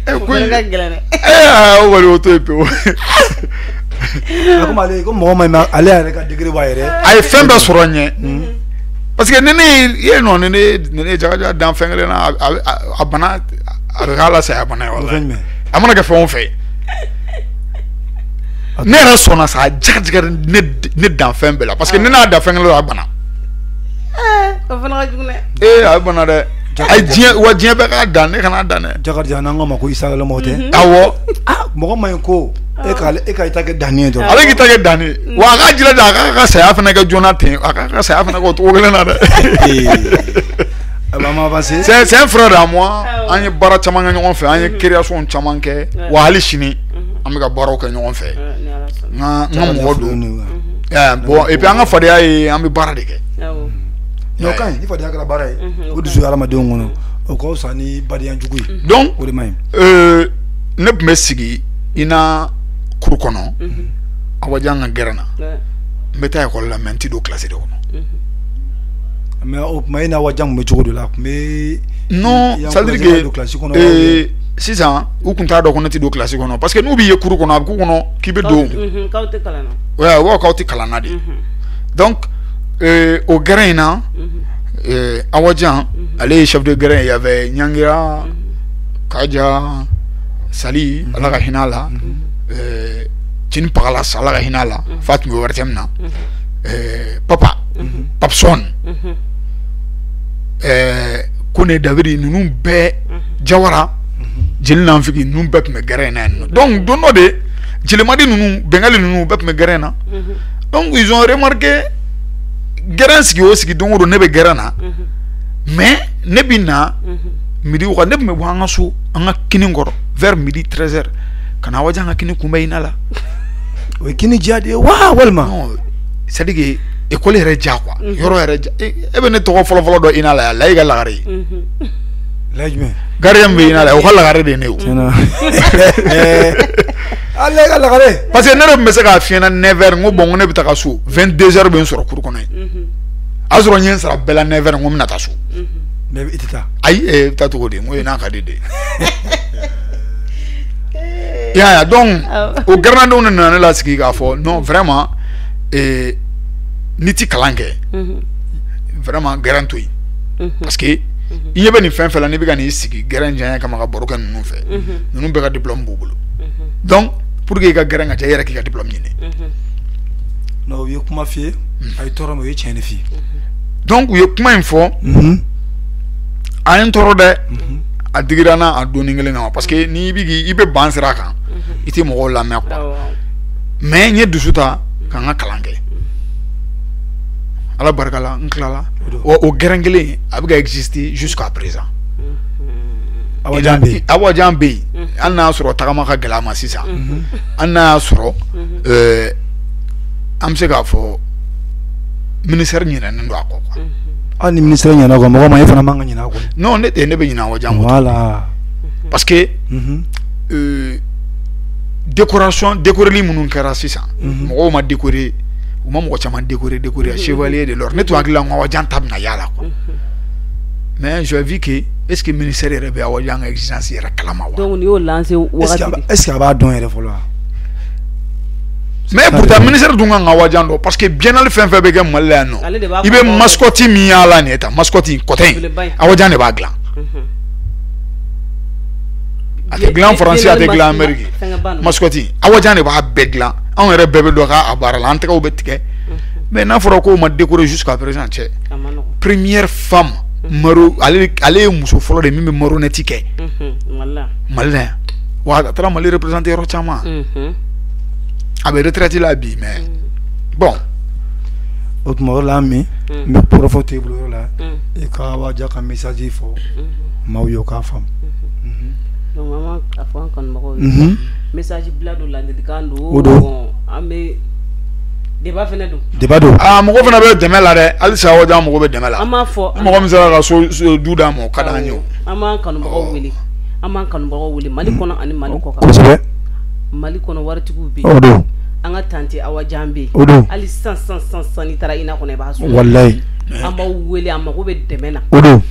O kɔni o to yen pewu. A ko ale ko mɔgɔ ma ɲi, ale yɛrɛ ka degré b'a yɛrɛ. A ye fɛn bɛɛ sɔrɔ n ɲɛ. Parce que ni ne ye nɔ ni ne ye Jakarija dan fɛn kelen na, a bana a bɛ k'a la saya bana ye walayi. A mana kɛ fɛn o fɛn ye, ne yɛrɛ sɔnna sa Jakarija ne dan fɛn bɛɛ la, parce que ni ne y'a dan fɛn kelen la, a bana. O fana ka jugu dɛ. Ee, a bɛ bana dɛ. A ye diɲɛ, wa diɲɛ bɛɛ k'a dan, ne kana dan dɛ. Jakarija n'an k'a ma ko Isa Laloma o tɛ. Awɔ. Mɔgɔ man ɲi ko e ka i ta kɛ danni ye dɔrɔn. Ale k'i ta kɛ danni ye, wa a k'a jilaja a k'a ka saya fana kɛ joona ten, a k'a ka saya fana kɛ o cogo kelen na dɛ. C'est un frère à moi. An ye baara caman kɛ ɲɔgɔn fɛ, an ye création caman kɛ, wa hali sini an bɛ ka baaraw kɛ ɲɔgɔn fɛ. N ka mɔgɔ don. Bon, et puis an ka fadenya ye, an bɛ baara de kɛ. O ka ɲi, ni fadenya kɛra baara ye, o dusu hadamadenw kɔnɔ, o ka fisa ni badenya jugu ye. Donc o de man ɲi. Ne tun bɛ sigi INA kuru kɔnɔ, Awa Jan ka gɛrɛn na, n bɛ taa ekɔli la, mais n tɛ don classe de kɔnɔ. Mais o tuma e ni Awa Jan tun bɛ cogo dɔ la, a tun bɛ. Non, c'est à dire que sisan u tun t'a dɔn ko ne tɛ don classe kɔnɔ, parce que n'u b'i ye kuru kɔnɔ, a bɛ k'u kɔnɔ k'i bɛ don. K'aw tɛ kalan na. Ouais, u b'a fɔ k'aw tɛ kalan na de. Donc o gɛrɛn in na, Awa Jan ale ye chef de gɛrɛn ye, il y avait Ɲangira, Kaja, Sali, Ala ka hinɛ a la, Tini Pagala, Ala ka hinɛ a la, fa tun bɛ ORTM na, Papa, Papson, Kone Dabiri, ninnu bɛɛ, Jawara, Jeli Nanfigi, ninnu bɛɛ tun bɛ gɛrɛn in na yen nɔ. Donc don dɔ de, Jelimadi ninnu, Bengali ninnu bɛɛ tun bɛ gɛrɛn in na. Donc ils ont remarqué gɛrɛn sigi o sigi don o don ne bɛ gɛrɛn na, mais ne bɛ na midi waati, ne tun bɛ bɔ an ka so, an ka kini kɔrɔ vers midi 13h ka na Awa Jan ka kini kunbɛn INA la. O ye kini diya de ye wa walima? Non, c'est à dire que école yɛrɛ diya quoi, yɔrɔ yɛrɛ diya. E bɛ ne tɔgɔ fɔlɔ-fɔlɔ dɔn INA la yan, Layi ka lagare. Layi jumɛn? Gardien bɛ INA la, o ka lagare de ye ne ye o. Tiɲɛna. Ah, Layi ka lagare. Parce que ne yɛrɛ tun bɛ se k'a f'i ɲɛna 9h, n ko bon, n ko ne bɛ taga so, 22h bɛ n sɔrɔ cour kɔnɔ yen. A y'a sɔrɔ n ye n sara bɛɛ la 9h, n ko n bɛna taa so. Mais i tɛ taa. Ayi, e bɛ taa cogo di? N ko n'a ka di de. I y'a ye, donc o gɛrɛnnadenw de nana ne lasigi k'a fɔ non, vraiment, n'i ti kalan kɛ, vraiment gɛrɛn to yen. Parce que i ɲɛ bɛ nin fɛn fɛn la, n'i bɛ ka n'i sigi gɛrɛn diya kama ka baro kɛ ninnu fɛ, ninnu bɛɛ ka diplôme b'u bolo. Donc pour que i ka gɛrɛn ka diya, i yɛrɛ k'i ka diplôme ɲini. Non, u ye kuma f'i ye, a ye tɔɔrɔ min, o ye tiɲɛ de f'i ye. Donc u ye kuma in fɔ, a ye n tɔɔrɔ dɛ, a digira n na a donni kelen kama, parce que n'i bɛ k'i i bɛ ban sira kan, i tɛ mɔgɔw lamɛn quoi. Mais n ye dusu ta ka n ka kalan kɛ. Ala barika la, n tilala. Wa o gɛrɛn kelen a bɛ ka exister jusqu'à présent. Awa Jan bɛ yen. Awa Jan bɛ yen, hali n'a y'a sɔrɔ tagama ka gɛlɛn a ma sisan, hali n'a y'a sɔrɔ an bɛ se k'a fɔ ministère ɲinɛnen don a kɔ quoi. Hali ni ministère ɲinɛna kɔ, mɔgɔ ma, e fana man ka ɲinɛ a kɔ. Non, ne tɛ, ne bɛ ɲinɛ Awa Jan kɔ. Voilà. Parce que décoration, décoreli minnu kɛra sisan, mɔgɔw ma décorer, u ma mɔgɔ caman décorer chevalier de l'ordre. Ne tun hakili la ko Awa Jan ta bɛna y'a la quoi. Mais j'ai vu que est-ce que ministère yɛrɛ bɛ Awa Jan ka exigence yɛrɛ kalama wa? Donc nin y'o lancé wagati de. Est-ce que a b'a dɔn yɛrɛ fɔlɔ wa? Mais pourtant ministère dun kan ka Awa Jan dɔn, parce que biennale fɛn fɛn bɛ kɛ Mali la yan nɔ, i bɛ mascotte min y'a la nin ye tan, mascotte kɔtɛ in, Awa Jan de b'a dilan. A tɛ dilan Faransi, a tɛ dilan Amérique. Mascotte, Awa Jan de b'a bɛɛ dilan. Anw yɛrɛ bɛɛ bɛ dɔ k'a baara la, an tɛgɛw bɛ tigɛ. Mais n'a fɔra k'o ma décorer jusqu'à présent, cɛ, première femme maro, ale ye muso fɔlɔ de min bɛ marionnette kɛ Mali la yan. Wa a taara Mali représenter yɔrɔ caman. A bɛ retraite la bi, mais bon. O tuma o la min n bɛ kɔrɔfɔ t'e bolo yɔrɔ la, i ka Awa Jan ka message fɔ maaw ye, u k'a faamu. Donc an b'a fɔ an kanubagaw ye, message bila don, ladilikan don. O don. An bɛ débat fɛnɛ don. Débat don. Aa, mɔgɔ fana bɛ dɛmɛ la dɛ, halisa Awa Jan mago bɛ dɛmɛ la. An b'a fɔ. Ni mɔgɔ min sera ka so du d'a ma, o ka d'an ye o. An b'an kanubagaw wele, an b'an kanubagaw wele Mali kɔnɔ ani Mali kɔ kan. Kosɛbɛ. Mali kɔnɔ waritigiw bɛ yen. O don. An ka tante Awa Jan bɛ yen. O don. Hali sisan sisan sisan n'i taara INA kɔnɔ, i b'a sɔrɔ. Walayi. An b'aw wele, a mago bɛ dɛmɛ na. O don.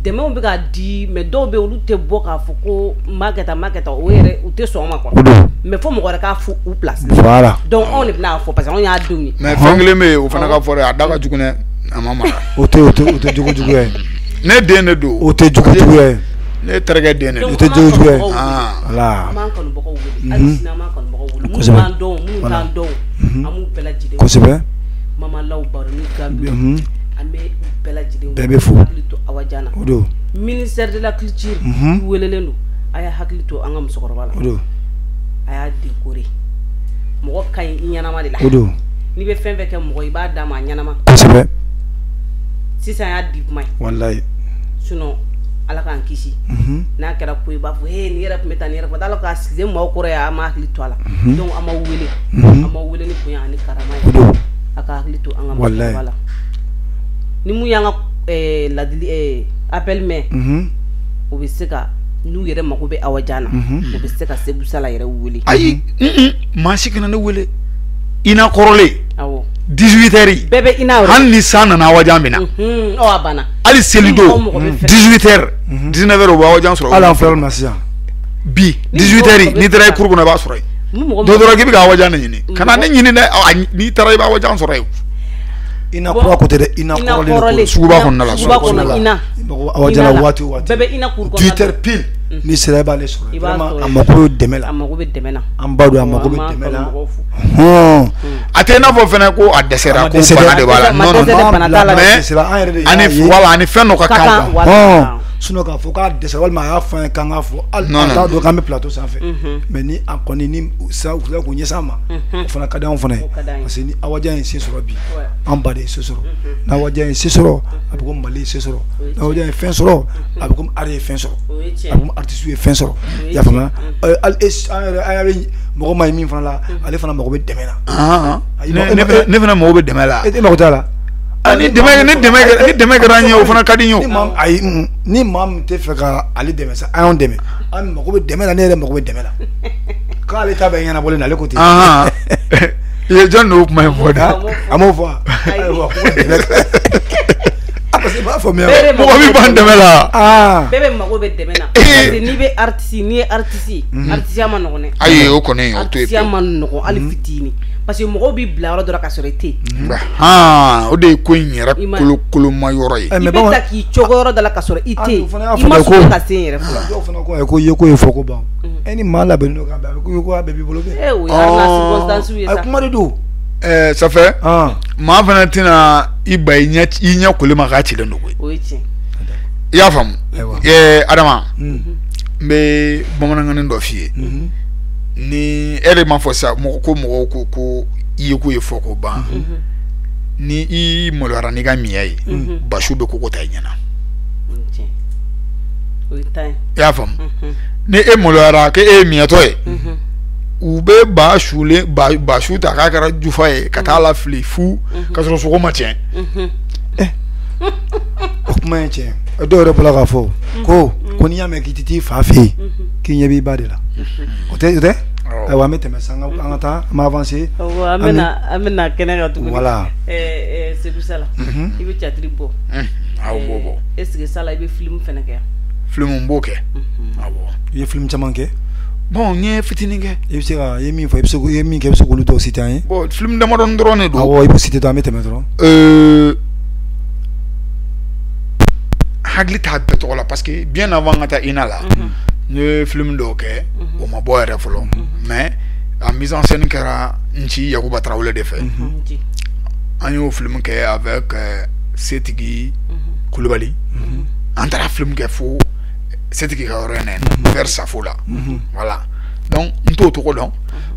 Dɛmɛw bɛ ka di, mais dɔw bɛ yen, olu tɛ bɔ k'a fɔ ko n b'a kɛ tan, n b'a kɛ tan, o yɛrɛ u tɛ sɔn o ma quoi. O don. Mais fo mɔgɔ wɛrɛ k'a fɔ u place. Voilà. Donc anw de bɛna fɔ, parce que anw y'a denw ye. Mais fɛn kelen bɛ yen, o fana ka fɔ dɛ, a da ka jugu dɛ, a ma mara. O tɛ jogo juguya ye. Ne den de don. O tɛ jogo juguya ye. Ne terikɛ den de don. O tɛ jogo juguya ye. Voilà. An b'an kanubagaw wele hali sini, an b'an kanubagaw wele, minnu b'an dɔn, minnu t'an dɔn, an b'u bɛɛ lajɛlen. Kosɛbɛ. Mama Law Baroni Gambi, an bɛ bɛɛ lajɛlen. Bɛɛ bɛ fo. Hakili to Awa Jan na. O don. Ministère de la culture welelen don, a y'a hakili to an ka musokɔrɔba la. O don. A y'a décorer. Mɔgɔ ka ɲi i ɲɛnama de la. O don. N'i bɛ fɛn fɛn kɛ mɔgɔ, i b'a d'a ma a ɲɛnama. Kosɛbɛ. Sisan y'a di kuma ye. Walayi. Sinon Ala k'an kisi, n'a kɛra ko i b'a fɔ he, nin yɛrɛ tun bɛ tan, nin yɛrɛ tun bɛ tan, Ala k'a sigilen maaw kɔrɔ yan, an m'a hakili to a la. Donc an b'aw wele, an b'aw wele ni bonya ani karama ye. O don. A ka hakili to an ka musokɔrɔba la. Ni mun y'an ka ladili appel mɛn, o bɛ se ka, n'u yɛrɛ mako bɛ Awa Jan na, u bɛ se ka Seku Sala yɛrɛ wele. Ayi, maa si kana ne wele. INA kɔrɔlen. Awɔ. 18 heures. Bɛɛ bɛ INA yɔrɔ. Hali ni san nana, Awa Jan bɛ na. Ɔ, a banna. Hali seli don, 18 heures, 19 heures, u bɛ Awa Jan sɔrɔ. Hali an filɛ yɔrɔ min na sisan. Bi 18 heures, n'i taara i cour kɔnɔ, i b'a sɔrɔ yen. Dɔ dɔrɔn k'i bɛ ka Awa Jan de ɲini. Kana ne ɲini dɛ, n'i taara i bɛ Awa Jan sɔrɔ yen. INA kura ko tɛ dɛ, INA kɔrɔlen de. Suguba kɔnɔna la. Suguba kɔnɔ INA. Awa Jan na waati o waati. Bɛɛ bɛ INA cour kɔnɔ. 18 heures pile. N'i sera, i b'ale sɔrɔ. Vraiment, a mako bɛ dɛmɛ la. A mako bɛ dɛmɛ na. An ba don, a mako bɛ dɛmɛ la. A tɛ i n'a fɔ fɛnɛ ko a dɛsɛra, ko bana de b'a la. Non non, mais ani voilà, ani fɛn dɔ ka kan quoi. Sinon k'a fɔ k'a dɛsɛ walima a y'a fɔ an ye k'an k'a fɔ hali an t'a dɔn k'an bɛ plateau sanfɛ. Mais ni a kɔni ni sa u sera k'u ɲɛsin an ma, o fana ka di anw fana ye. Parce que ni Awa Diagne ye se sɔrɔ bi, an ba de ye se sɔrɔ. N'Awa Diagne ye se sɔrɔ, a bɛ komi Mali ye se sɔrɔ. N'Awa Diagne ye fɛn sɔrɔ, a bɛ komi art ye fɛn sɔrɔ, a bɛ komi artiste ye fɛn sɔrɔ. I y'a faamuya? Hali an yɛrɛ an yɛrɛ mɔgɔ ma ye min fana la, ale fana mago bɛ dɛmɛ na. Ne fana mago bɛ dɛmɛ la. E mago t'a la? Ni dɛmɛ kɛra an ye, o fana ka di n ye. Ayi, ni maa min tɛ fɛ ka ale dɛmɛ sa, an y'anw dɛmɛ. An mago bɛ dɛmɛ la, ne yɛrɛ mago bɛ dɛmɛ la. K'ale ta bɛ ɲɛnabɔlen na, ale ko ten. I ye jɔn n'o kuma in fɔ dɛ? A m'o fɔ wa? Ayiwa, ko dɛmɛ. Parce que i b'a faamuya. Mɔgɔ min b'an dɛmɛ la. Bɛɛ bɛ mago bɛ dɛmɛ na. Parce que n'i bɛ artiste, n'i ye artiste, artiste ma nɔgɔn dɛ. Ayi, o kɔni o to yen. Artiste ma nɔgɔn hali fitinin. Parce que mɔgɔw b'i bila yɔrɔ dɔ la ka sɔrɔ i tɛ yen. O de ye ko in yɛrɛ kolokoloma yɔrɔ ye. I bɛ ta k'i cogo yɔrɔ dɔ la ka sɔrɔ i tɛ yen. I ma sɔn ka se yen yɛrɛ fɔlɔ. Dɔw fana ko ko ye ko ye fɔ ko ban. E ni maa labɛnnen don ka bɛn, a bɛ ko a bɛɛ b'i bolo kɛ. O ye la circonstance ye sa. Kuma de don. Ça fait maa fana tɛna i ba i ɲɛ koli ma k'a cilen don koyi. O ye tiɲɛ. I y'a faamu? Adama, n bɛ bamanankan dɔ f'i ye. Ni e de m'a fɔ sisan ko mɔgɔw ko i ye ko ye fɔ ko ban. Ni i maloyara n'i ka miya ye, basiw bɛ koko ta i ɲɛna. I y'a faamu? Ni e maloyara k'e ye miyatɔ ye, u bɛ basu ta k'a kɛra jufa ye ka taa la fili fu ka sɔrɔ sogo ma tiɲɛ. O kuma ye tiɲɛ. Dɔw yɛrɛ bɔra k'a fɔ ko n'i y'a mɛn k'i tɛ t'i fa fɛ yen, k'i ɲɛ b'i ba de la. O tɛ o tɛ? Ayiwa, an bɛ tɛmɛ sisan, an ka taa, an bɛ avancer. An bɛna kɛnɛ kan tuguni. Voilà. Seku Sala, i bɛ théâtre bɔ. Awɔ, n b'o bɔ. Est-ce que Sala i bɛ film fana kɛ? Film n b'o kɛ. Awɔ. I ye film caman kɛ? Bon, n ye fitinin kɛ. I bɛ se ka i ye min fɔ, i bɛ se i ye min kɛ, i bɛ se k'olu dɔw citer an ye. Bon, film damadɔni dɔrɔn de don. Awɔ, i b'o citer dɔrɔn, an bɛ tɛmɛ dɔrɔn. Hakili t'a bɛɛ tɔgɔ la parce que bien avant ka taa INA la, n ye film dɔw kɛ, o ma bɔ yɛrɛ fɔlɔ, mais a mise en scène kɛra Nci Yakuba Tarawele de fɛ. An y'o film kɛ avec Setigi Kulubali. An taara film kɛ fo Setigi ka yɔrɔ in na vers Safo la. Voilà. Donc n t'o tɔgɔ dɔn.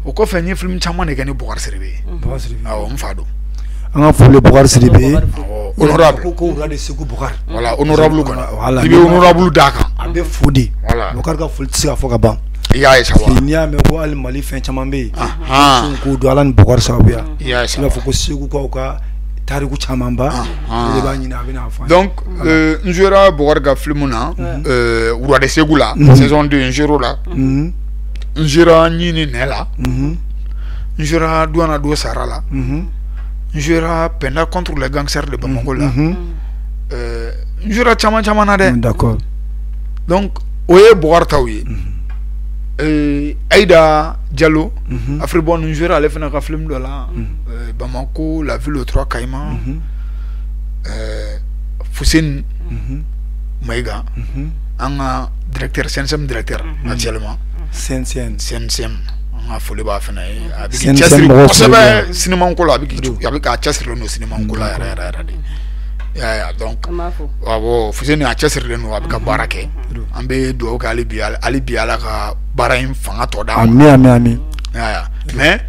O kɔfɛ n ye film caman de kɛ ni Bokari Sidibe ye. Awɔ, n fa don. An ka foli Bokari Sidibe. Honorable. Ko wula de Segu Bokari. Voilà, honorable kɔni. I bɛ honorable d'a kan. A bɛ fo de. Voilà. Bokari ka foli tɛ se ka fɔ ka ban. I y'a ye sa wa. N'i y'a mɛn ko hali Mali fɛn caman bɛ yen. K'o don Ala ni Bokari sababuya. I y'a ye sa. I b'a fɔ ko Segukaw ka tariku camanba. O de b'a ɲini a bɛ n'a fɔ an ye. Donc n jouera Bokari ka film na. Wula de Segu la. Saison 2 n jouera o la. N jouera Ɲi ni Nɛ la. N jouera Douana Do Sara la. N jouera Penda contre les gangsters de Bamako la. N jouera caman caman na dɛ. D'accord. Donc o ye Bokari taw ye. Aïda Diallo, Afribon, n jouera ale fana ka film dɔ la. Bamako, la ville aux trois caïmans. Fuseni Maïga, an ka directeur CNCM directeur actuellement. CNCM. CNCM. An ka foli b'a fana ye. A bɛ k'i cɛsiri kosɛbɛ cinéma ko la, a bɛ k'a cɛsirilen don cinéma ko la yɛrɛ yɛrɛ yɛrɛ de. Donc awɔ, Fuseni a cɛsirilen don, a bɛ ka baara kɛ. An bɛ dugawu kɛ hali bi Ala ka baara in fanga tɔ d'a ma. Ami ami ami. Mais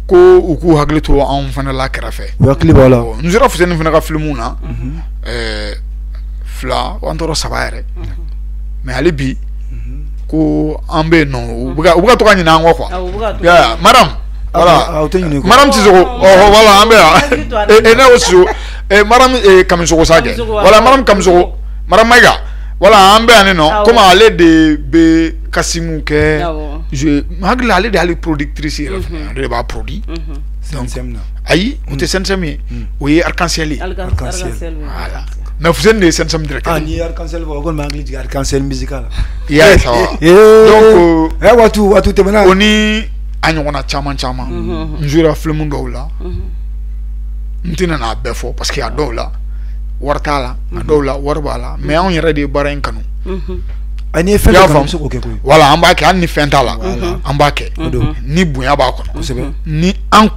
ko u k'u hakili to anw fana la kɛrɛfɛ. U hakili b'a la. N sera Fuseni fana ka film na. 2 an tɔɔrɔ 3 yɛrɛ. Mais hali bi ko an bɛ yen nɔ, u bɛ ka to ka ɲinɛ an kɔ quoi. Madame, voilà. Madame Sissoko, voilà, an bɛ yan. Ne ko Sissoko, Madame Kamisoko sa kɛ. Voilà, Madame Kamisoko, Madame Maïga. Voilà, an bɛ yan nɔ. Komi ale de bɛ kasimu kɛ. Je hakili la ale de y'ale productrice yɛrɛ fana, ale de b'a produit. CNCM na. Ayi, o tɛ CNCM ye. O ye Arc-en-Ciel ye. Arc-en-Ciel. Voilà. Mais Fuseni de ye CNCM directeur. Ah, n'i ye Arc-en-Ciel fɔ, o kɔni bɛ hakili jigin Arc-en-Ciel musical la. I y'a ye sa wa. Donc waati tɛmɛna. O ni a ɲɔgɔnna caman caman. N jouera film dɔw la. N tɛna n'a bɛɛ fɔ parce que a dɔw la wari t'a la, a dɔw la wari b'a la, mais anw yɛrɛ de ye baara in kanu. N'i ye fɛn dɔ kanu, i bɛ se k'o kɛ koyi. Voilà, an b'a kɛ hali ni fɛn t'a la, an b'a kɛ. Ni bonya b'a kɔnɔ. Kosɛbɛ. Ni an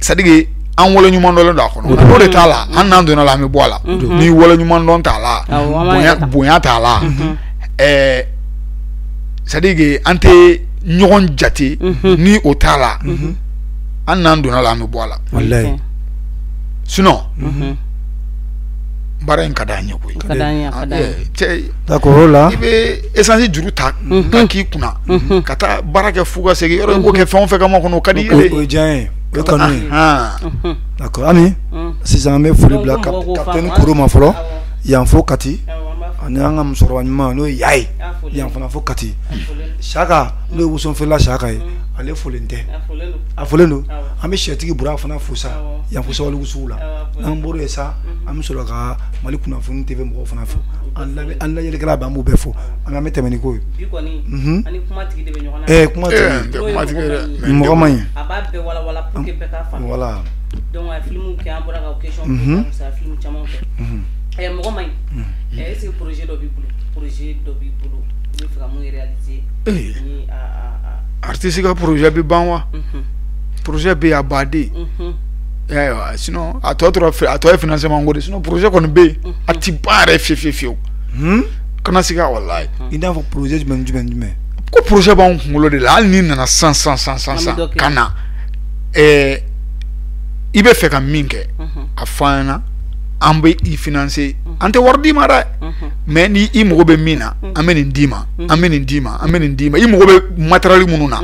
c'est à dire que An wale ɲuman dɔnlen don a kɔnɔ, n'o de t'a la, an n'an donna la, an bɛ bɔ a la. Ni wale ɲuman dɔn t'a la, bonya t'a la, c'est à dire que an tɛ ɲɔgɔn jate ni o t'a la, an n'an donna la, an bɛ bɔ a la. Walayi. Sinon baara in ka d'an ye koyi. Cɛ, d'accord, o la i bɛ essence juru ta ka k'i kunna ka taa baara kɛ f'u ka segin yɔrɔ, i b'o kɛ fɛn o fɛn kama kɔnɔ, o ka di i ye. O ye diya ye, o ye kanu ye. D'accord, Ami, sisan an bɛ foli bila capitaine Koro ma fɔlɔ yan fo Kati, ani an ka musokɔrɔba ɲuman n'o ye Yaye yan fana fo Kati. Saka n'o ye wosofeerela Saka ye, ale folen tɛ, a folen don. An bɛ sɛtigi Bura fana fo sa yan fo Sabalibugu sugu la. N'an bɔr'o yen sa, an bɛ sɔrɔ ka Mali kunnafoni TV mɔgɔw fana fo, an lajɛlikɛla bɛɛ, an b'u bɛɛ fo. An bɛ tɛmɛ ni ko ye. Bi kɔni, ani kuma tigi de bɛ ɲɔgɔn na. Kuma tigi mɔgɔ man ɲi. A b'a bɛɛ walawala pour que bɛɛ k'a faamu. Voilà. Donc a ye film kɛ, an bɔra ka question poser, a film caman kɛ. Mɔgɔ man ɲi. Est-ce que projet dɔ b'i bolo? Projet dɔ b'i bolo, i bɛ fɛ ka mun réaliser? Ni a artiste ka projet bɛ ban wa? Projet bɛ yen a baden. Ayiwa, sinon a tɔ tora, a tɔ ye financement ko de, sinon projet kɔni bɛ yen, a ti ban yɛrɛ fiye fiye fiyewu. Kana siga, walayi. I n'a fɔ projet jumɛn jumɛn jumɛn? Ko projet b'anw kunkolo de la, hali n'i nana san san san san san ka na, i bɛ fɛ ka min kɛ, a fɔ an ɲɛna, an bɛ i financer, an tɛ wari d'i ma dɛ, mais ni i mago bɛ min na, an bɛ nin d'i ma, an bɛ nin d'i ma, an bɛ nin d'i ma. I mago bɛ matériel minnu na,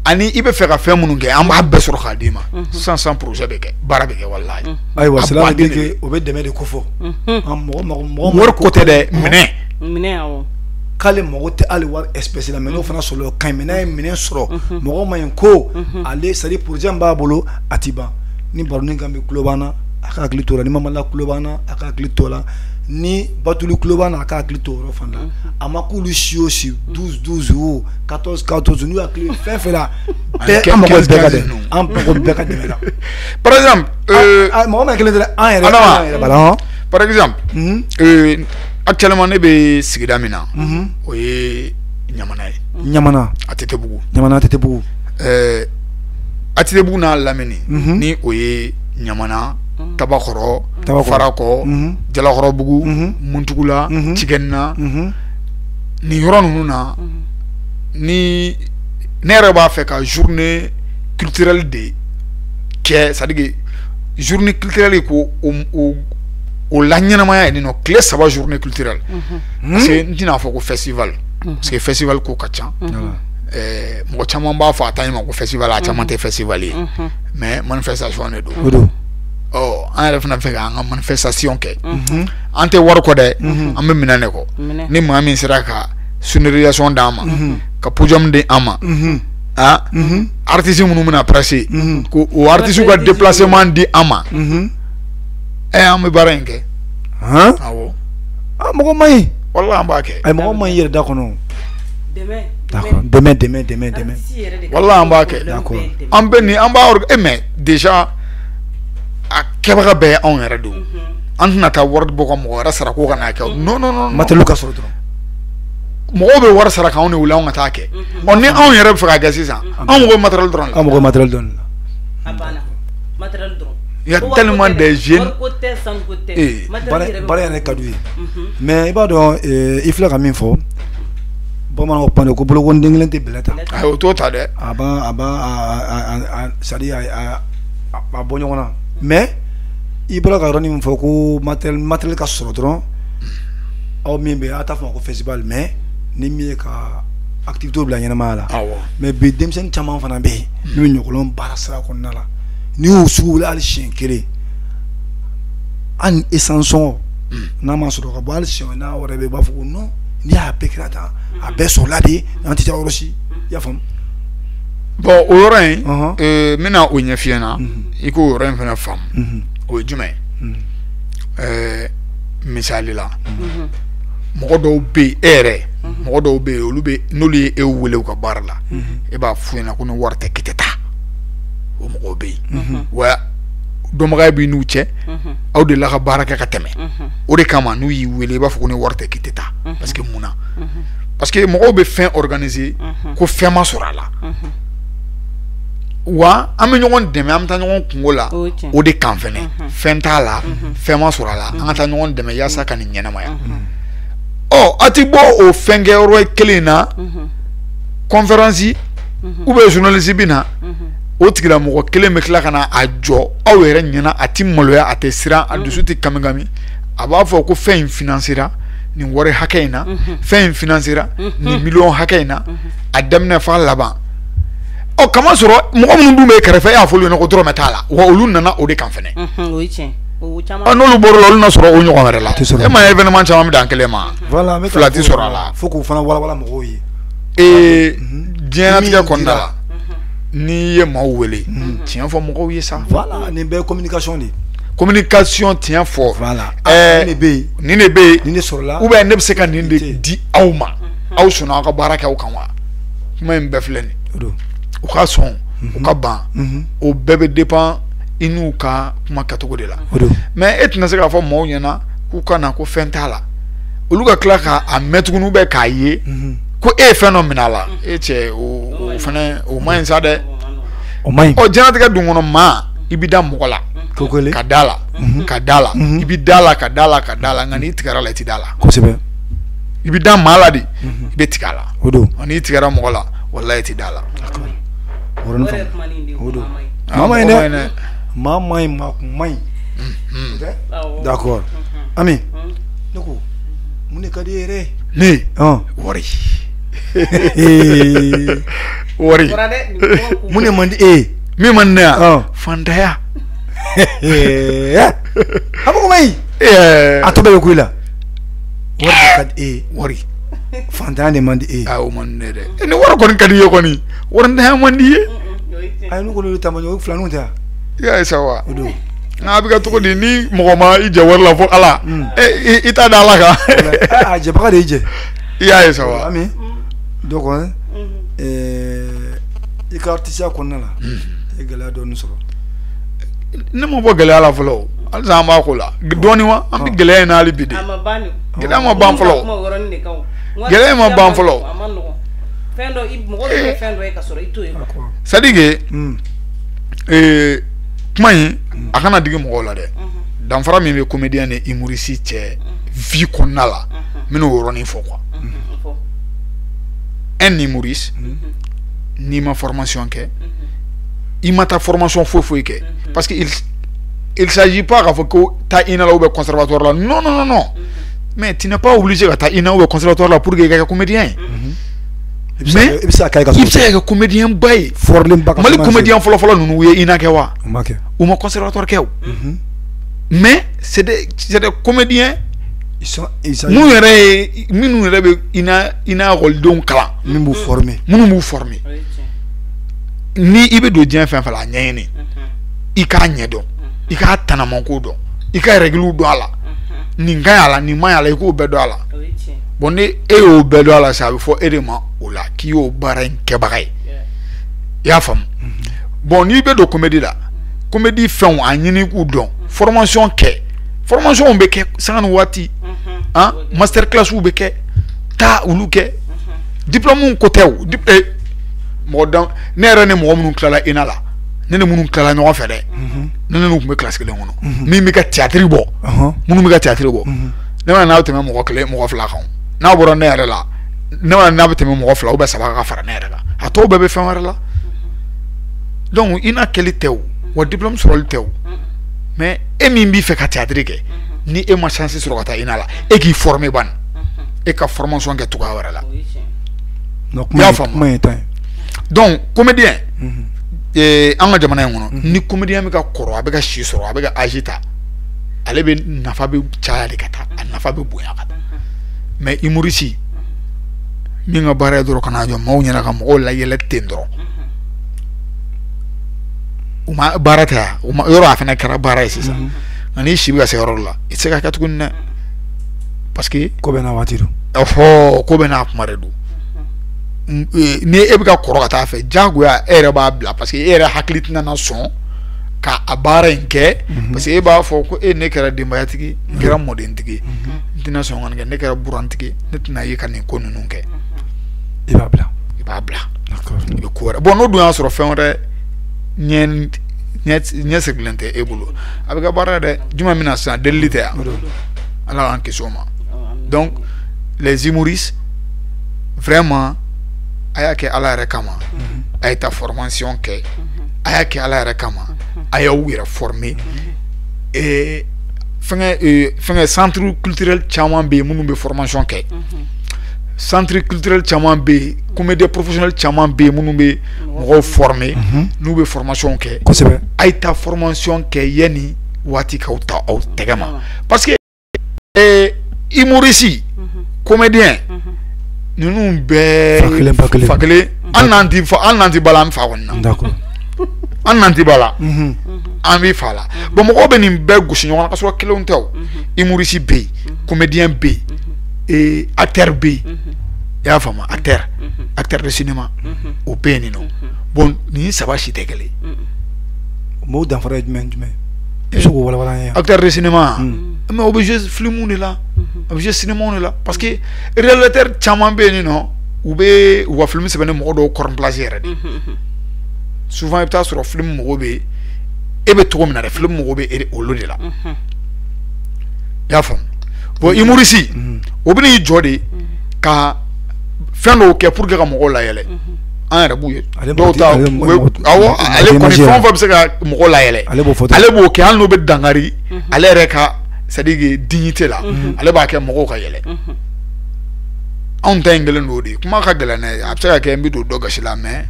ani i bɛ fɛ ka fɛn minnu kɛ, an b'a bɛɛ sɔrɔ k'a d'i ma. San san projet bɛ kɛ, baara bɛ kɛ, walayi. Ayiwa, cela veut dire que o bɛ dɛmɛ de ko fɔ. An mɔgɔ mɔgɔ wari ko tɛ dɛ, minɛ. Minɛ, awɔ. K'ale mago tɛ hali wari espèce la, mais n'o fana sɔrɔ o ka ɲi, mais n'a ye minɛn sɔrɔ, mɔgɔ ma ɲi ko ale, c'est à dire projet min b'a bolo, a ti ban. Ni baronin kan bɛ tulo b'an na, a ka hakili t'o la. Ni Mamala tulo b'an na, a ka hakili t'o la. Ni Batuli tulo b'an na, a ka hakili t'o yɔrɔ fana la. A ma k'olu si o si 12 12 o 14 14, n'u hakili bɛ fɛn fɛn la, bɛɛ an mago bɛ bɛɛ ka dɛmɛ, an mago bɛ bɛɛ ka dɛmɛ la. Par exemple, mɔgɔ ma kelen tɛ dɛ, an yɛrɛ an yɛrɛ b'a la. Par exemple, actuellement ne bɛ sigida min na, o ye Ɲamana ye. Ɲamana. ATT-bugu. Ɲamana ATT-bugu. ATT-bugu n'a lamini, ni o ye Ɲamana, Tabakɔrɔ, Farakɔ, Jalakɔrɔbugu, Muntugula, Cikɛnina, nin yɔrɔ ninnu na, ni ne yɛrɛ b'a fɛ ka journée culturelle de kɛ, c'est à dire que journée culturelle ko o la ɲɛnamaya yen nɔ, tile 3 journée culturelle. Parce que n tɛna fɔ ko festival, parce que festival ko ka ca. Mɔgɔ caman b'a fɔ a ta ma ko festival, a caman tɛ festival ye, mais manifestation de don. Ɔ, an yɛrɛ fana fɛ k'an ka manifestation kɛ, an tɛ wari kɔ dɛ, an bɛ minɛn de kɔ. Ni maa min sera ka sonorisation d'an ma, ka podium di an ma, ah, artiste minnu bɛna presse, ko o artiste ka déplacement di an ma, an bɛ baara in kɛ. Awɔ. Ah, mɔgɔ man ɲi. Walahi an b'a kɛ. Ayi, mɔgɔ man ɲi yɛrɛ da kɔnɔ. Dɛmɛ. D'accord, dɛmɛ dɛmɛ dɛmɛ dɛmɛ. Walahi an b'a kɛ. D'accord. An bɛ nin, an b'a, mais déjà a kɛbaga bɛɛ ye anw yɛrɛ don. An tɛna taa wari bɔ ka mɔgɔ wɛrɛ sara ko ka n'a kɛ. Non non non. Matériel ka sɔrɔ dɔrɔn. Mɔgɔw bɛ wari sara k'anw de wele anw ka taa kɛ. Ɔ, ni anw yɛrɛ bɛ fɛ k'a kɛ sisan, anw mago bɛ matériel dɔrɔn la. An mago bɛ matériel dɔrɔn la. A banna. Matériel dɔrɔn. Il y a tellement de jeunes. Baara yɛrɛ ka d'u ye. Mais i b'a dɔn, i filɛ ka min fɔ, bamananw ko kuma ko bolokoden kelen tɛ bɛlɛ ta. Ayi, o t'o ta dɛ. A b'a a b'a a c'est à dire a bɔ ɲɔgɔn na. Mais i bɔra ka yɔrɔnin min fɔ ko matériel ka sɔrɔ dɔrɔn, aw min bɛ yen, a t'a fɔ ma ko festival, mais ni min ye ka activité bila ɲɛnamaya la. Mais bi denmisɛnnin caman fana bɛ yen n'u bɛ ɲɔgɔlɔn baara sira kɔnɔna la, n'i y'u sugu wuli hali siɲɛ kelen, hali ni essence sɔngɔ n'a ma sɔrɔ ka bɔ, hali siɲɛ n'a wɛrɛ bɛ yen, u b'a fɔ ko non, n'i y'a bɛɛ kɛra tan, a bɛɛ sɔrɔla de, an tɛ taa yɔrɔ si, i y'a faamu. Bon, o yɔrɔ in, n bɛna o ɲɛf'i ɲɛna, i k'o yɔrɔ in fana faamu. O ye jumɛn ye? Misali la, mɔgɔ dɔw bɛ yen, e yɛrɛ, mɔgɔ dɔw bɛ yen, olu bɛ, n'olu ye e wele u ka baara la, e b'a f'u ɲɛna ko ni wari tɛ k'i tɛ taa. O mɔgɔw bɛ yen, wa dɔnbagaya b'i n'u cɛ, aw delila ka baara kɛ ka tɛmɛ. O de kama n'u y'i wele, i b'a fɔ ko ni wari tɛ k'i tɛ taa. Parce que mun na? Parce que mɔgɔw bɛ fɛn organiser ko fɛn ma sɔrɔ a la. Wa an bɛ ɲɔgɔn dɛmɛ, an bɛ taa ɲɔgɔn kungo la o de kan fɛnɛ. Fɛn t'a la, fɛn ma sɔrɔ a la, an ka taa ɲɔgɔn dɛmɛ yaasa ka nin ɲɛnamaya. Ɔ a ti bɔ o fɛnkɛyɔrɔ kelen in na, conférence ou bien journaliste bɛ na, o tigilamɔgɔ kelen bɛ tila ka na a jɔ aw yɛrɛ ɲɛna, a ti maloya, a tɛ siran, a dusu tɛ kami kami, a b'a fɔ ko fɛn in financera nin wari hakɛ in na, fɛn in financera nin miliyɔn hakɛ in na, a daminɛ f'a laban. Ɔ kama sɔrɔ mɔgɔ minnu dun bɛ kɛrɛfɛ, e y'a fɔ olu ɲɛna ko dɔrɔmɛ t'a la, wa olu nana o de kan fɛnɛ. O ye tiɲɛ. Ɔ n'olu bɔr'o la, olu na sɔrɔ o ɲɔgɔn wɛrɛ la. E ma ye événement caman bɛ dan kelen ma, fila ti sɔrɔ a la. Fo k'o fana walawala mɔgɔw ye. Ee, diɲɛlatigɛ kɔnɔna la, n'i ye maaw wele, tiɲɛ fɔ mɔgɔw ye sa. Voilà, nin bɛɛ ye communication de ye. Communication, tiɲɛ fɔ. Voilà. Ɛɛ, nin de bɛ yen. Nin de bɛ yen. Nin de sɔrɔla. Ou bien ne bɛ se ka nin de di aw ma, aw sɔnna aw ka baara kɛ aw kan wa? Kuma in bɛɛ filɛ nin ye. U ka sɔn, u ka ban, o bɛɛ bɛ dépend i n'u ka kuma kɛcogo de la. Mais e tɛna se k'a fɔ maaw ɲɛna k'u ka na ko fɛn t'a la, olu ka tila k'a mɛn tuguni ou bien k'a ye ko e ye fɛn dɔ minɛ a la. E cɛ, o fɛnɛ o man ɲi sa dɛ. O man ɲi. Ɔ diɲɛlatigɛ dun kɔnɔ, maa i bɛ da mɔgɔ la, ka da la, ka da la, i bɛ da la, ka da la, ka da la, nka n'i tigɛra la, i tɛ da la. Kosɛbɛ. I bɛ da maa la de, i bɛ tigɛ a la. O don. N'i tigɛra mɔgɔ la, walayi i tɛ da la. O don. Maa man ɲi dɛ. Maa man ɲi, maa kun man ɲi. D'accord. Ami, ne ko mun de ka di e yɛrɛ ye? Ne? Wari. Wari. Mun de man di e ye? Min man di ne ye? Fantanya. A ko man ɲi. A tɔ bɛɛ bɛ ku i la. Wari de ka di e ye. Wari. Fantanya de man di e ye. Aa, o man di ne dɛ. Ni wari kɔni ka di i ye kɔni, warintanya man di i ye. Ayi, n'u kɔni y'olu taama ɲɔgɔn, o filaninw tɛ wa? I y'a ye sa wa? O don. Nka a bɛ kɛ cogo di ni mɔgɔ ma i jɛ wari la fo Ala, i t'a da Ala kan. A jɛbaga de y'i jɛ. I y'a ye sa wa? Ami, donc i ka artisiya kɔnɔna la, i ye gɛlɛya dɔɔni sɔrɔ. Ne ma bɔ gɛlɛya la fɔlɔ, halisa an b'a ko la dɔɔni wa, an bɛ gɛlɛya in na hali bi de. Gɛlɛya ma ban fɔlɔ. Gɛlɛya ma ban fɔlɔ. C'est à dire que kuma in a kana digi mɔgɔw la dɛ. Danfara min bɛ comédien ni humoriste cɛ vie kɔnɔna la, n bɛn'o yɔrɔnin fɔ quoi. Un humoriste, n'i ma formation kɛ, i ma taa formation foyi foyi kɛ, parce que il s'agit pas k'a fɔ ko taa INA la ou bien conservatoire la. Non, non, non, non, mais tu n'es pas obligé ka taa INA ou bien conservatoire la pour que i ka kɛ comédien ye. Mais i bɛ se ka i bɛ se ka kɛ comédien ba ye. Mali comédien fɔlɔ-fɔlɔ ninnu, u ye INA kɛ wa? U ma conservatoire kɛ o. Mais c'est des comédiens minnu yɛrɛ ye, minnu yɛrɛ bɛ INA ekɔlidenw kalan. Min b'u former. Minnu b'u former. Ni i bɛ don diɲɛ fɛn fɛn la, a ɲɛɲini, i k'a ɲɛdɔn, i k'a tanamanko dɔn, i ka règles dɔn a la, nin ka ɲi a la, nin man ɲi a la, i k'o bɛɛ dɔn a la. Bon, ni e y'o bɛɛ dɔn a la sisan, a bɛ fɔ e de ma o la k'i y'o baara in kɛbaga ye. I y'a faamu? Bon, n'i bɛ don comédie la, comédie fɛnw a ɲini k'u dɔn, formation kɛ, formation bɛ kɛ sanga ni waati, han, master class bɛ kɛ, taa olu kɛ. Diplôme ko tɛ o, mɔgɔ dan ne yɛrɛ ni mɔgɔ minnu tilala INA la, ne ni minnu tilala ɲɔgɔn fɛ dɛ, ne n'u tun bɛ classe kelen kɔnɔ, min bɛ ka théâtre bɔ, minnu bɛ ka théâtre bɔ, ne ma n'a bɛ tɛmɛ mɔgɔ kelen mɔgɔ fila kan, n'a bɔra ne yɛrɛ la, ne ma n'a bɛ tɛmɛ mɔgɔ fila ou bien saba ka fara ne yɛrɛ kan, a tɔw bɛɛ bɛ fɛn wɛrɛ la. Donc INA kɛli tɛ o, wa diplôme sɔrɔli tɛ o. Mais e min b'i fɛ ka théâtre kɛ, ni e ma chance sɔrɔ ka taa INA la, e k'i former ban, e ka formation kɛ cogoya wɛrɛ la. I y'a faamu? Donc comédien, an ka jamana in kɔnɔ, ni comédien bɛ ka kɔrɔ, a bɛ ka si sɔrɔ, a bɛ ka âge ta, ale bɛ nafa bɛ caya de ka taa, a nafa bɛ bonya ka taa. Mais humoriste min ka baara ye dɔrɔn ka n'a jɔ maaw ɲɛna ka mɔgɔw layɛlɛ ten dɔrɔn, u ma baara tɛ yan, u ma yɔrɔ a fana kɛra baara ye sisan. Nka n'i si bɛ ka se yɔrɔ dɔ la, i tɛ se ka kɛ tuguni dɛ, parce que ko bɛɛ n'a waati don. Ɔhɔ, ko bɛɛ n'a kuma de don. Ni e bɛ ka kɔrɔ ka taa fɛ, diyagoya e yɛrɛ b'a bila, parce que e yɛrɛ hakili tɛna na sɔn ka a baara in kɛ, parce que e b'a fɔ ko e ne kɛra denbayatigi, n kɛra mɔdentigi, n tɛna sɔn ka nin kɛ, ne kɛra burantigi, ne tɛna ye ka nin ko ninnu kɛ. I b'a bila. I b'a bila. I bɛ ko wɛrɛ. Bon, n'o dun y'a sɔrɔ fɛn wɛrɛ Ɲɛ sigilen tɛ e bolo, a bɛ kɛ baara dɛ. Juma min na sisan, delili tɛ yan, Ala k'an kisi o ma. Donc les humoristes, vraiment, a y'a kɛ Ala yɛrɛ kama, a ye taa formation kɛ. A y'a kɛ Ala yɛrɛ kama, a y'aw yɛrɛ former. Fɛngɛ, centre culturel caman bɛ yen minnu bɛ formation kɛ. Centre culturel caman bɛ yen, comédien professionnel caman bɛ yen minnu bɛ mɔgɔw former, n'u bɛ formation kɛ. A ye taa formation kɛ yanni waati k'aw ta aw tɛgɛ ma, parce que humoriste, comédien ninnu bɛɛ fa kelen, ba kelen. Fa kelen. An n'an ti fa, an n'an ti ba la, an fa kɔni na. An n'an ti ba la, an b'i fa la. Bon, mɔgɔw bɛ nin bɛɛ gosi ɲɔgɔn na ka sɔrɔ kelenw tɛ. O humoriste bɛ yen, comédien bɛ yen, acteur bɛ yen, i y'a faamu, acteur de cinéma, o bɛ yen nin nɔ. Bon, nin saba si tɛ kelen ye. M'o danfara ye jumɛn jumɛn? I bɛ se k'o walawala an ye? Acteur de cinéma, mais o bɛ jouer film de la, a bɛ jouer cinéma de la, parce que réalisateur caman bɛ yen nin nɔ, u bɛ u ka film sɛbɛn ni mɔgɔ dɔw remplacer yɛrɛ de. Souvent i bɛ taa sɔrɔ film mɔgɔw bɛ e bɛ cogo min na dɛ, film mɔgɔw bɛ e olu de la, i y'a faamu. Bon, humoriste, o bɛ n'i jɔ de ka fɛn dɔw kɛ pour que ka mɔgɔw layɛlɛ. An yɛrɛ b'u ye dɔw ta, awɔ, ale kɔni fɛn o fɛn bɛ se ka mɔgɔ layɛlɛ, ale b'o fɔ. Ale b'o kɛ, hali n'o bɛ dankari ale yɛrɛ ka, c'est à dire que dignité la, ale b'a kɛ mɔgɔw ka yɛlɛ. Anw ta in kɛlen don o de ye. Kuma ka gɛlɛn dɛ, a bɛ se ka kɛ n bɛ don dɔ gasi la, mais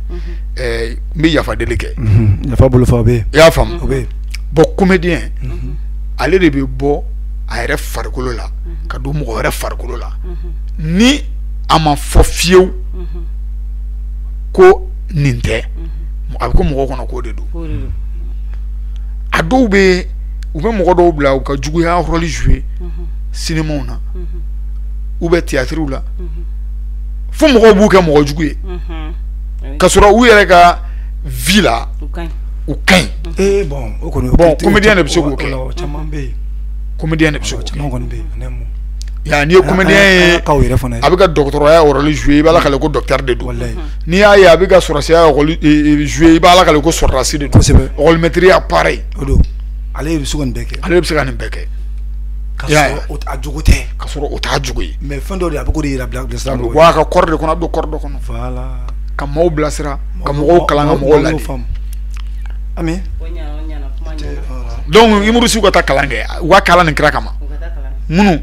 n bɛ yafa deli kɛ. Yafa bolo fa o bɛ yen. I y'a faamu. O bɛ yen. Bon, comédien, ale de bɛ bɔ a yɛrɛ farikolo la ka don mɔgɔ wɛrɛ farikolo la, ni a ma fɔ fiyewu ko nin tɛ, a bɛ ko mɔgɔw kɔnɔ k'o de don. A dɔw bɛ, u bɛ mɔgɔ dɔw bila u ka juguya rôle jouer cinémaw na ou bien théâtre la, fo mɔgɔw b'u kɛ mɔgɔ jugu ye, ka sɔrɔ u yɛrɛ ka vie la, u ka ɲi. Ee bon, o kɔni. Bon, comédien de bɛ se k'o kɛ. O caman bɛ yen. Comédien de bɛ se k'o kɛ. Caman kɔni bɛ yen, ne mun. Ya, n'i ye comédien ye, a bɛ ka dɔgɔtɔrɔya rôle jouer, i b'a lakale ko docteur de don. N'i y'a ye a bɛ ka sɔrɔdasiya rôle jouer, i b'a lakale ko sɔrɔdasi de don. Rôle maîtrise, pareil. O don, ale bɛ se ka nin bɛɛ kɛ. Ale bɛ se ka nin bɛɛ kɛ. Ka sɔrɔ a jogo tɛ. Ka sɔrɔ o t'a jogo ye. Mais fɛn dɔ de, a bɛ k'o de yira, bilasira. A bɛ bɔ a ka corps de kɔnɔ, a bɛ don corps dɔ kɔnɔ. Voilà. Ka maaw bilasira, ka mɔgɔw kalan, ka mɔgɔw ladi. Ami. Donc humoriste ka taa kalan kɛ, u ka kalan nin kira kama. Minnu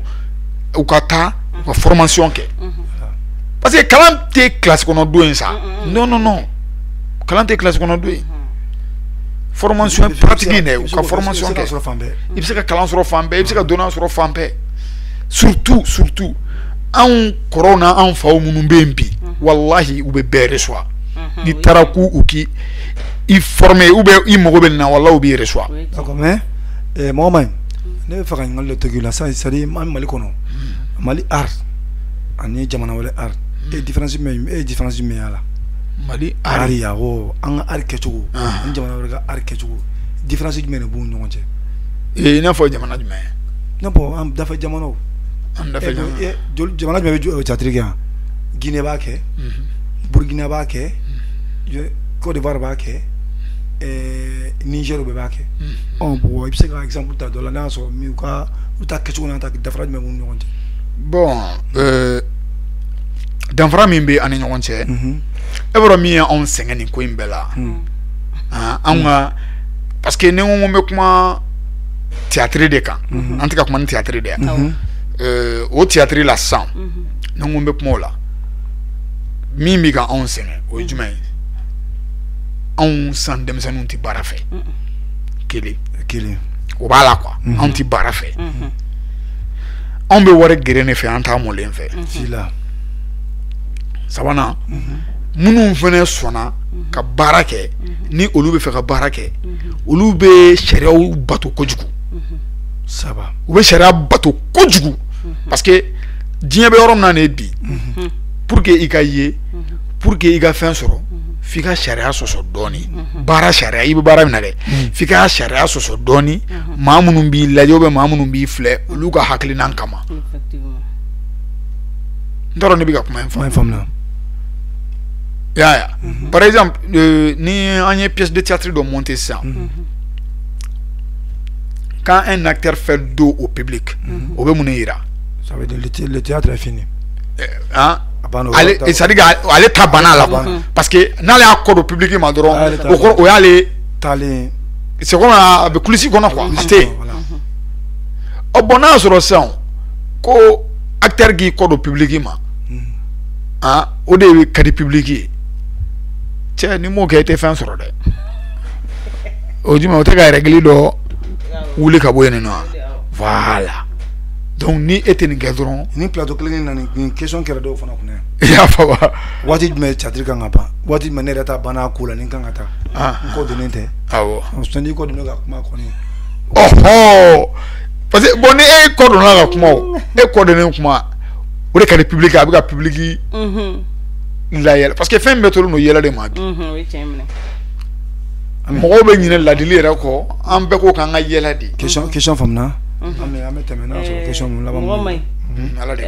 u ka taa u ka formation kɛ, parce que kalan tɛ classe kɔnɔ don ye sa. Non, non, non, kalan tɛ classe kɔnɔ don ye. Formation pratique in dɛ, u ka formation kɛ. I bɛ se ka kalan sɔrɔ fan bɛɛ, i bɛ se ka dɔnniya sɔrɔ fan bɛɛ. Surtout, surtout anw kɔrɔw n'anw faw minnu bɛ yen bi, walahi, u bɛ bɛɛ reçoit. N'i taara k'u u k'i i former ou bien i mago bɛ nin na, walahi, u b'i reçoit. D'accord, mais mɔgɔ ma ɲi, ne bɛ fɛ ka ɲininkali dɔ tɛgɛ la sisan, c'est à dire an Mali kɔnɔ, Mali art ani jamana wɛrɛ art, e ye différence jumɛn y'a la? Mali art, awɔ, an ka art kɛcogo ani jamana wɛrɛ ka art kɛcogo, différence jumɛn de b'u ni ɲɔgɔn cɛ? I n'a fɔ jamana jumɛn? I n'a fɔ an dafɛ jamanaw. An dafɛ jamana. Jamana jumɛn bɛ théâtre kɛ yan? Guinée b'a kɛ, Burkina b'a kɛ, Côte d'Ivoire b'a kɛ, Niger bɛɛ b'a kɛ. Ɔ bon, i bɛ se ka exemple ta dɔ la, n'a y'a sɔrɔ min u ka u ta kɛcogo n'a ta danfara jumɛn b'u ni ɲɔgɔn cɛ? Bon, danfara min bɛ an ni ɲɔgɔn cɛ, e b'a dɔn min ye anw sɛgɛn nin ko in bɛɛ la, anw ka, parce que ni n ko n bɛ kuma théâtre de kan, an tɛ ka kuma ni théâtre de ye, o théâtre la sisan, ni n ko n bɛ kuma o la, min bɛ ka anw sɛgɛn, o ye jumɛn ye? Anw san denmisɛnninw tɛ baara fɛ. Kelen kelen. O b'a la quoi, anw tɛ baara fɛ, anw bɛ wari geren de fɛ, an t'a mɔlen fɛ. Sabanan, minnu fana sɔnna ka baara kɛ, ni olu bɛ fɛ ka baara kɛ, olu bɛ sariyaw bato kojugu. Saba. U bɛ sariya bato kojugu, parce que diɲɛ bɛ yɔrɔ min na nin ye bi, pour que i ka ye, pour que i ka fɛn sɔrɔ, f'i ka sariya sɔsɔ dɔɔni. Baara sariya, i bɛ baara min na dɛ, f'i ka sariya sɔsɔ dɔɔni, maa minnu b'i lajɛ ou bien maa minnu b'i filɛ, olu ka hakilina kama. N t'a dɔn ne bɛ ka kuma in faamu. I y'a ye? Par exemple, ni an ye pièce de théâtre dɔ monter sisan, quand un acteur fait dos au public, o bɛ mun de yira? Ça veut dire le théâtre est fini. Hein? Ale, c'est-à-dire que ale ta banna la quoi. Parce que n'ale y'a kɔ don public ma dɔrɔn, o kɔrɔ o y'ale taalen. C'est comme a bɛ kulisi kɔnɔ quoi, a tɛ yen. Ɔ bon, n'a y'a sɔrɔ sisan ko acteur k'i kɔ don public ma, ah, o de ka di public ye. Cɛ, ni m'o kɛ, i tɛ fɛn sɔrɔ dɛ. O jumɛn, o tɛ ka règle dɔ wuli ka bɔ yen nɔ? Voilà, donc ni e tɛ nin kɛ dɔrɔn. Ni plateau kelen na, nin question kɛra dɔw fana kunna. I y'a faamu? Waati jumɛn théâtre kan ka ban? Waati jumɛn ne yɛrɛ ta banna a ko la, ni n kan ka taa n kɔ donnen tɛ? Awɔ. N'i kɔ donnen ka kuma kɔni. Ɔhɔ, parce que bon, ni e kɔ donna ka kuma, o e kɔ donnen kuma, o de ka di public, a bɛ ka public layɛlɛ, parce que fɛn bɛɛ tolen don yɛlɛ de ma bi. O ye tiɲɛ minɛ. Mɔgɔw bɛ ɲinɛ ladili yɛrɛ kɔ, an bɛɛ ko k'an ka yɛlɛ de. Question faamuna, an bɛ tɛmɛ n'a sɔrɔ question mun laban. Mɔgɔ man ɲi. Ala de.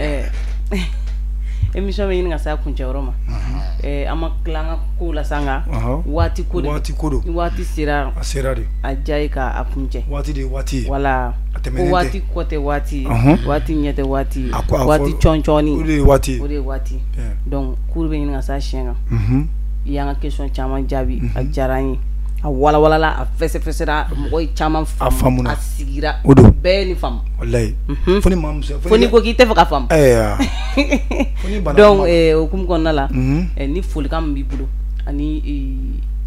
Émission bɛ ɲini ka se a kuncɛyɔrɔ ma. An ma tila an ka kow la sa, nka waati ko de. Waati ko don. Ni waati sera. A sera de. A diya ye k'a kuncɛ. Waati de ye waati ye. Wala a ko tɛmɛnen tɛ. Waati kɔ tɛ waati ye, waati ɲɛ tɛ waati ye, A ko a waati fɔ- cɔncɔni. O de ye waati ye. O de ye waati. Donc cours bɛ ɲini ka se a siɲɛ kan. I y'an ka question caman jaabi, a diyara an ye, a walawalala, a fɛsɛfɛsɛra, mɔgɔ ye caman A faamuna. a sigira. O don. Bɛɛ ye nin faamu. Walayi, fo ni maa muso. Fo n'i ko k'i tɛ fɛ ka faamu. Ɛɛ, fo ni bana. Donc o hukumu kɔnɔna la, ni folikan min b'i bolo ani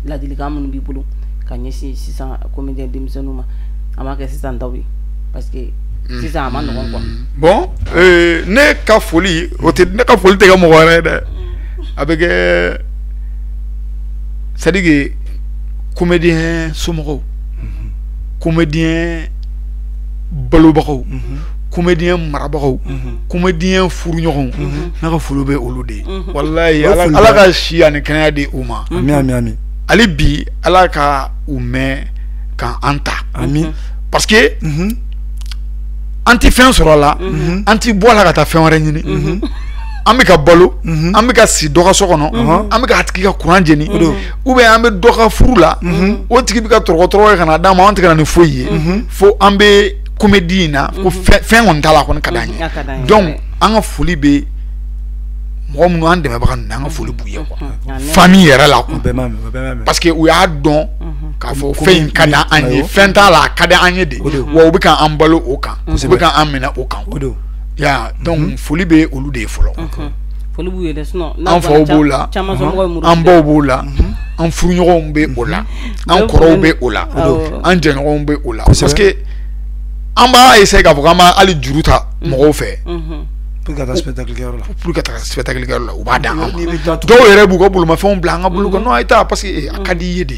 ladilikan minnu b'i bolo ka ɲɛsin sisan comédien denmisɛnninw ma, an b'a kɛ sisan taw ye, parce que sisan a ma nɔgɔn quoi. Bon, ne ka foli, o tɛ, ne ka foli tɛ kɛ mɔgɔ wɛrɛ ye dɛ, a bɛ kɛ, c'est à dire que comédien somɔgɔw, comédien balobagaw, comédien marabagaw, comédien furuɲɔgɔnw, ne ka foli bɛ olu de ye. Walayi, O ala foli ala bɛ- ka si ani kɛnɛya di u ma. Ami, ami, ami. Hali bi, ala ka u mɛn k'an ta. Ami. Parce que an ti fɛn sɔrɔ a la, an ti bɔ a la ka taa fɛn wɛrɛ ɲini. An bɛ ka balo, an bɛ ka si dɔ ka so kɔnɔ, an bɛ ka a tigi ka courant jeni, ou bien an bɛ dɔ ka furu la, o tigi bɛ ka tɔrɔgɔ tɔrɔgɔ ka na d'an ma, an tɛ ka na ni foyi ye. Fo an bɛ comédie in na ko fɛn fɛn kɔni t'a la, a kɔni ka d'an A ka d'an ye. ye. Donc an ka foli bɛ mɔgɔ minnu an dɛmɛbaga ninnu, an ka foli b'u ye quoi, Amen. famille yɛrɛ la quoi. O bɛɛ m'a mɛn, o bɛɛ m'a mɛn. Parce que u y'a dɔn k'a fɔ fɛn in ka di an ye, Awɔ. fɛn t'a la, a ka di an ye de. O don. Wa u bɛ k'an balo o kan, u bɛ k'an minɛ o kan. O don. Ya, donc foli bɛ olu de ye fɔlɔ. Foli b'u ye dɛ, sinon An faw b'o la, caman somɔgɔw ye muru. An baw b'o la, an furuɲɔgɔnw bɛ o la, an Bɛɛ kɔrɔw foli bɛ o la, Awɔ. an jɛɲɔgɔnw bɛ o la. Kosɛbɛ. Parce que an b'a essayer k'a fɔ k'an b'a hali juru ta mɔgɔw fɛ pour ka taa spectacle kɛyɔrɔ la. Pour ka taa spectacle kɛyɔrɔ la, u b'a d'an ma. N'i bɛ taa tugu- Dɔw yɛrɛ b'u ka bolomafɛnw bila an ka bolo kan, non, a ye taa, parce que a ka di i ye de,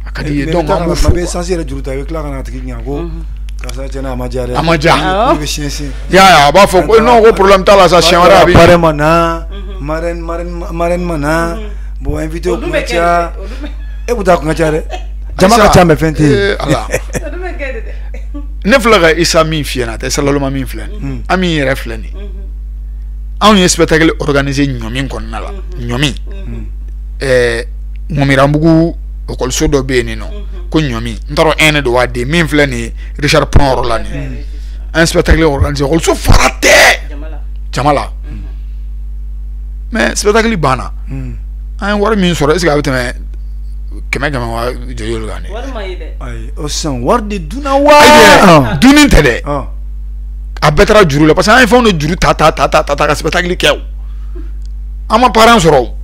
a ka di i ye. Donc an b'u fo bɛ quoi. Essence yɛrɛ juru ta, i bɛ tila ka na a tigi ɲininka ko karisa, tiɲɛna a ma diya dɛ. A ma diya. I bɛ siɲɛ siɲɛ. I y'a ye, a b'a fɔ ko non, ko problème t'a la sa, siɲɛ wɛrɛ a bɛ. Parrain ma na, marraine ma na, bon, invité kun ka ca, e kun t'a kun ka ca dɛ, jama ka ca, mais fɛn tɛ yen. Ee, Ala. Ne filɛ ka Isa min f'i ɲɛna, a tɛ Salaloma min filɛ nin ye, an min yɛrɛ filɛ nin ye, anw ye spectacle organisé Ɲɔmi kɔnɔna la, Ɲɔmi, Ŋɔmiranbugu, ekɔliso dɔ bɛ yen nɔ ko Ɲɔmi, n t'a dɔn un de don wa deux, min filɛ nin ye Richard Pont yɔrɔ la nin ye. An ye spectacle organisé, ekɔliso fara tɛ jama la, mais spectacle banna, an ye wari min sɔrɔ, est ce que a bɛ tɛmɛ kɛmɛ kɛmɛ wa joli joli kan de? Wari ma ye dɛ. Ayi, o sisan wari de dunna wa? Ayi, dunni tɛ dɛ, a bɛɛ taara juru la, parce que an ye fɛnw de juru ta ta ta ta ta ta ka spectacle kɛ. O an ma parrain sɔrɔ, o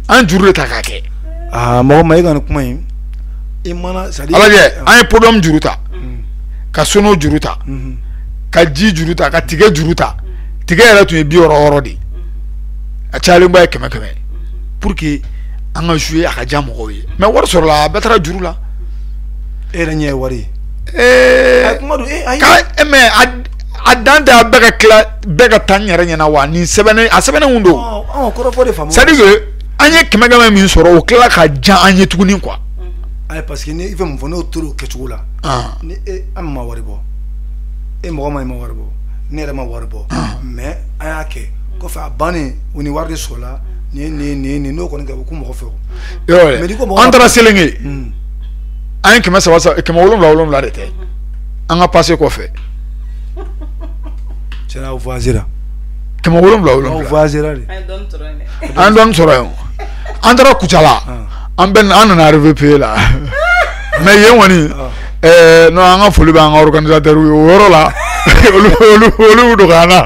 an ye juru de ta k'a kɛ. Aa, mɔgɔ ma, e ka nin kuma in, i mana c'est à dire. Alajɛ, an ye podium juru ta, ka sono juru ta, ka ji juru ta, ka tigɛ juru ta. Tigɛ yɛrɛ tun ye 60 60 de ye, a cayalenba ye 100 100, pour que an ka jouer a ka diya mɔgɔw ye, mais wari sɔrɔla, a bɛɛ taara juru la. E yɛrɛ ɲɛ ye wari ye. Ee. Kuma don, e ayi. Ka mais a dan tɛ, a bɛɛ ka tila, bɛɛ ka taa n yɛrɛ ɲɛna wa nin sɛbɛnnen, a sɛbɛnnen kun don. Ɔ, kɔrɔfɔ de faamu. C'est à dire que an ye 100 100 min sɔrɔ, o tilala ka diya an ye tuguni quoi. Ayi, parce que ni i fɛ mun fɔ, n'o tor'o kɛcogo la, ni e an ma wari bɔ, e mɔgɔ ma, i ma wari bɔ, ne yɛrɛ ma wari bɔ, mais an y'a kɛ. Kɔfɛ a bannen u ni wari de sɔrɔla nin nin nin n'o kɔni kɛ u k'u mɔgɔ fɛ o. Yɔrɔ an taara Selenge an ye 300 770 de tɛ an ka passé kɔfɛ. Tiɲɛna aw voyagera. 770. Aw voyagera de. An ye dɔɔnin sɔrɔ yen. An taara Kucala an bɛɛ an nana RVP la mais yen kɔni non an ka foli bɛ an ka organisateur ye o yɔrɔ la olu dɔgɔya na.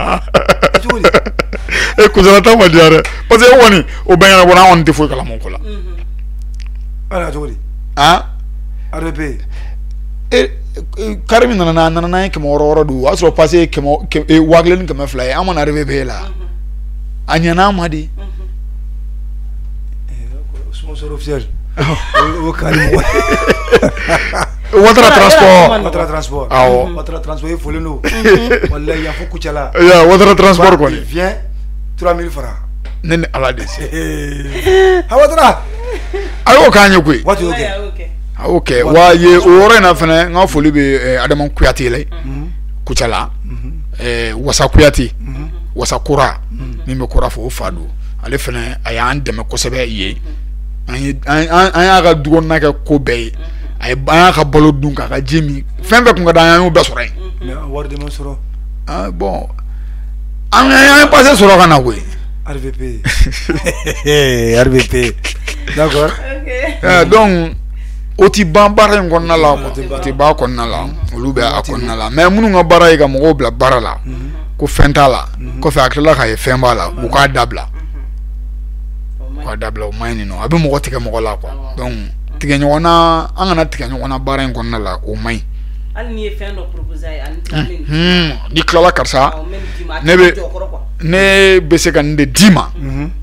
E Kucala ta ma diya dɛ parce que o kɔni o bɛɛ ɲɛnabɔra an kɔni tɛ foyi kalama o ko la. Ala cogo di? Han? RVP. Kari min nana n'a nana n'an ye 600 don o y'a sɔrɔ passé ye 1200 ye an ma na RVP la a ɲɛna an ma de. Sponsor officiel. O kari mɔgɔ. Ouattara Transport. Ouattara Transport. Awɔ. Ouattara Transport e folen don. Walayi yan fo Kucala. Ya Ouattara Transport kɔni. Viens 3000 francs. Ne ni Ala de se. Ha Ouattara. A y'o k'an ye koyi. Waati y'o kɛ. A y'o kɛ wa ye o yɔrɔ in na fɛnɛ n ka foli bɛ Adama Kuyate la Kucala Wasa Kuyate Wasa Kura min bɛ Kura fɔ o fa don ale fɛnɛ a y'an dɛmɛ kosɛbɛ yen an y'a ka du kɔnɔna kɛ ko bɛɛ ye a ye an y'a ka balo dun k'a ka ji min fɛn bɛɛ kun ka d'an ye an y'o bɛɛ sɔrɔ yen. Mais wari de ma sɔrɔ. Ah bon an ye passé sɔrɔ ka na koyi. RVP RVP d'accord. Donc o ti ban baara in kɔnɔna la quoi o ti ban kɔnɔna la olu bɛ a kɔnɔna la mais minnu ka baara ye ka mɔgɔw bila baara la ko fɛn t'a la kɔfɛ a tilala k'a ye fɛn b'a la u k'a dabila u k'a dabila o man ɲi nɔ a bɛ mɔgɔ tigɛ mɔgɔ la quoi donc tigɛ ɲɔgɔn na an kana tigɛ ɲɔgɔn na baara in kɔnɔna la o man ɲi. Hali n'i ye fɛn dɔ proposer a ye ani n'i tilala karisa ne bɛ se ka nin de d'i ma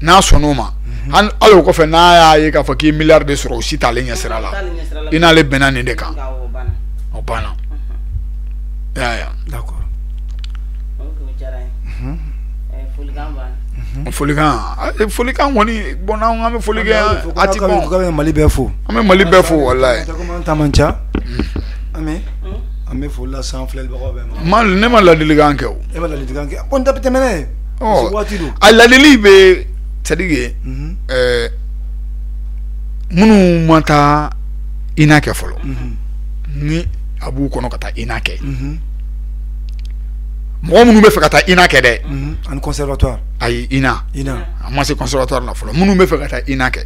n'a sɔnn'o ma hali o kɔfɛ n'a y'a ye k'a fɔ k'i ye miliyari de sɔrɔ o si t'ale ɲɛ sira la i n'ale bɛnna nin de kan o banna i y'a ye. D'accord. Folikan kɔni bon n'an an bɛ foli kɛ a ti bɔn. K'a bɛ Mali bɛɛ fo. An bɛ Mali bɛɛ fo walayi. Komi an ta man ca. An bɛ foli lase an filɛlibagaw bɛɛ ma. Ne ma ladilikan kɛ o. E ma ladilikan kɛ ko n ta bɛ tɛmɛ n'a ye. Waati don. A ladili bɛ c'est à dire que minnu ma taa INA kɛ fɔlɔ ni a b'u kɔnɔ ka taa INA kɛ mɔgɔ minnu bɛ fɛ ka taa INA kɛ dɛ. Ani conservatoire. Ayi INA. INA. A ma se conservatoire la fɔlɔ minnu bɛ fɛ ka taa INA kɛ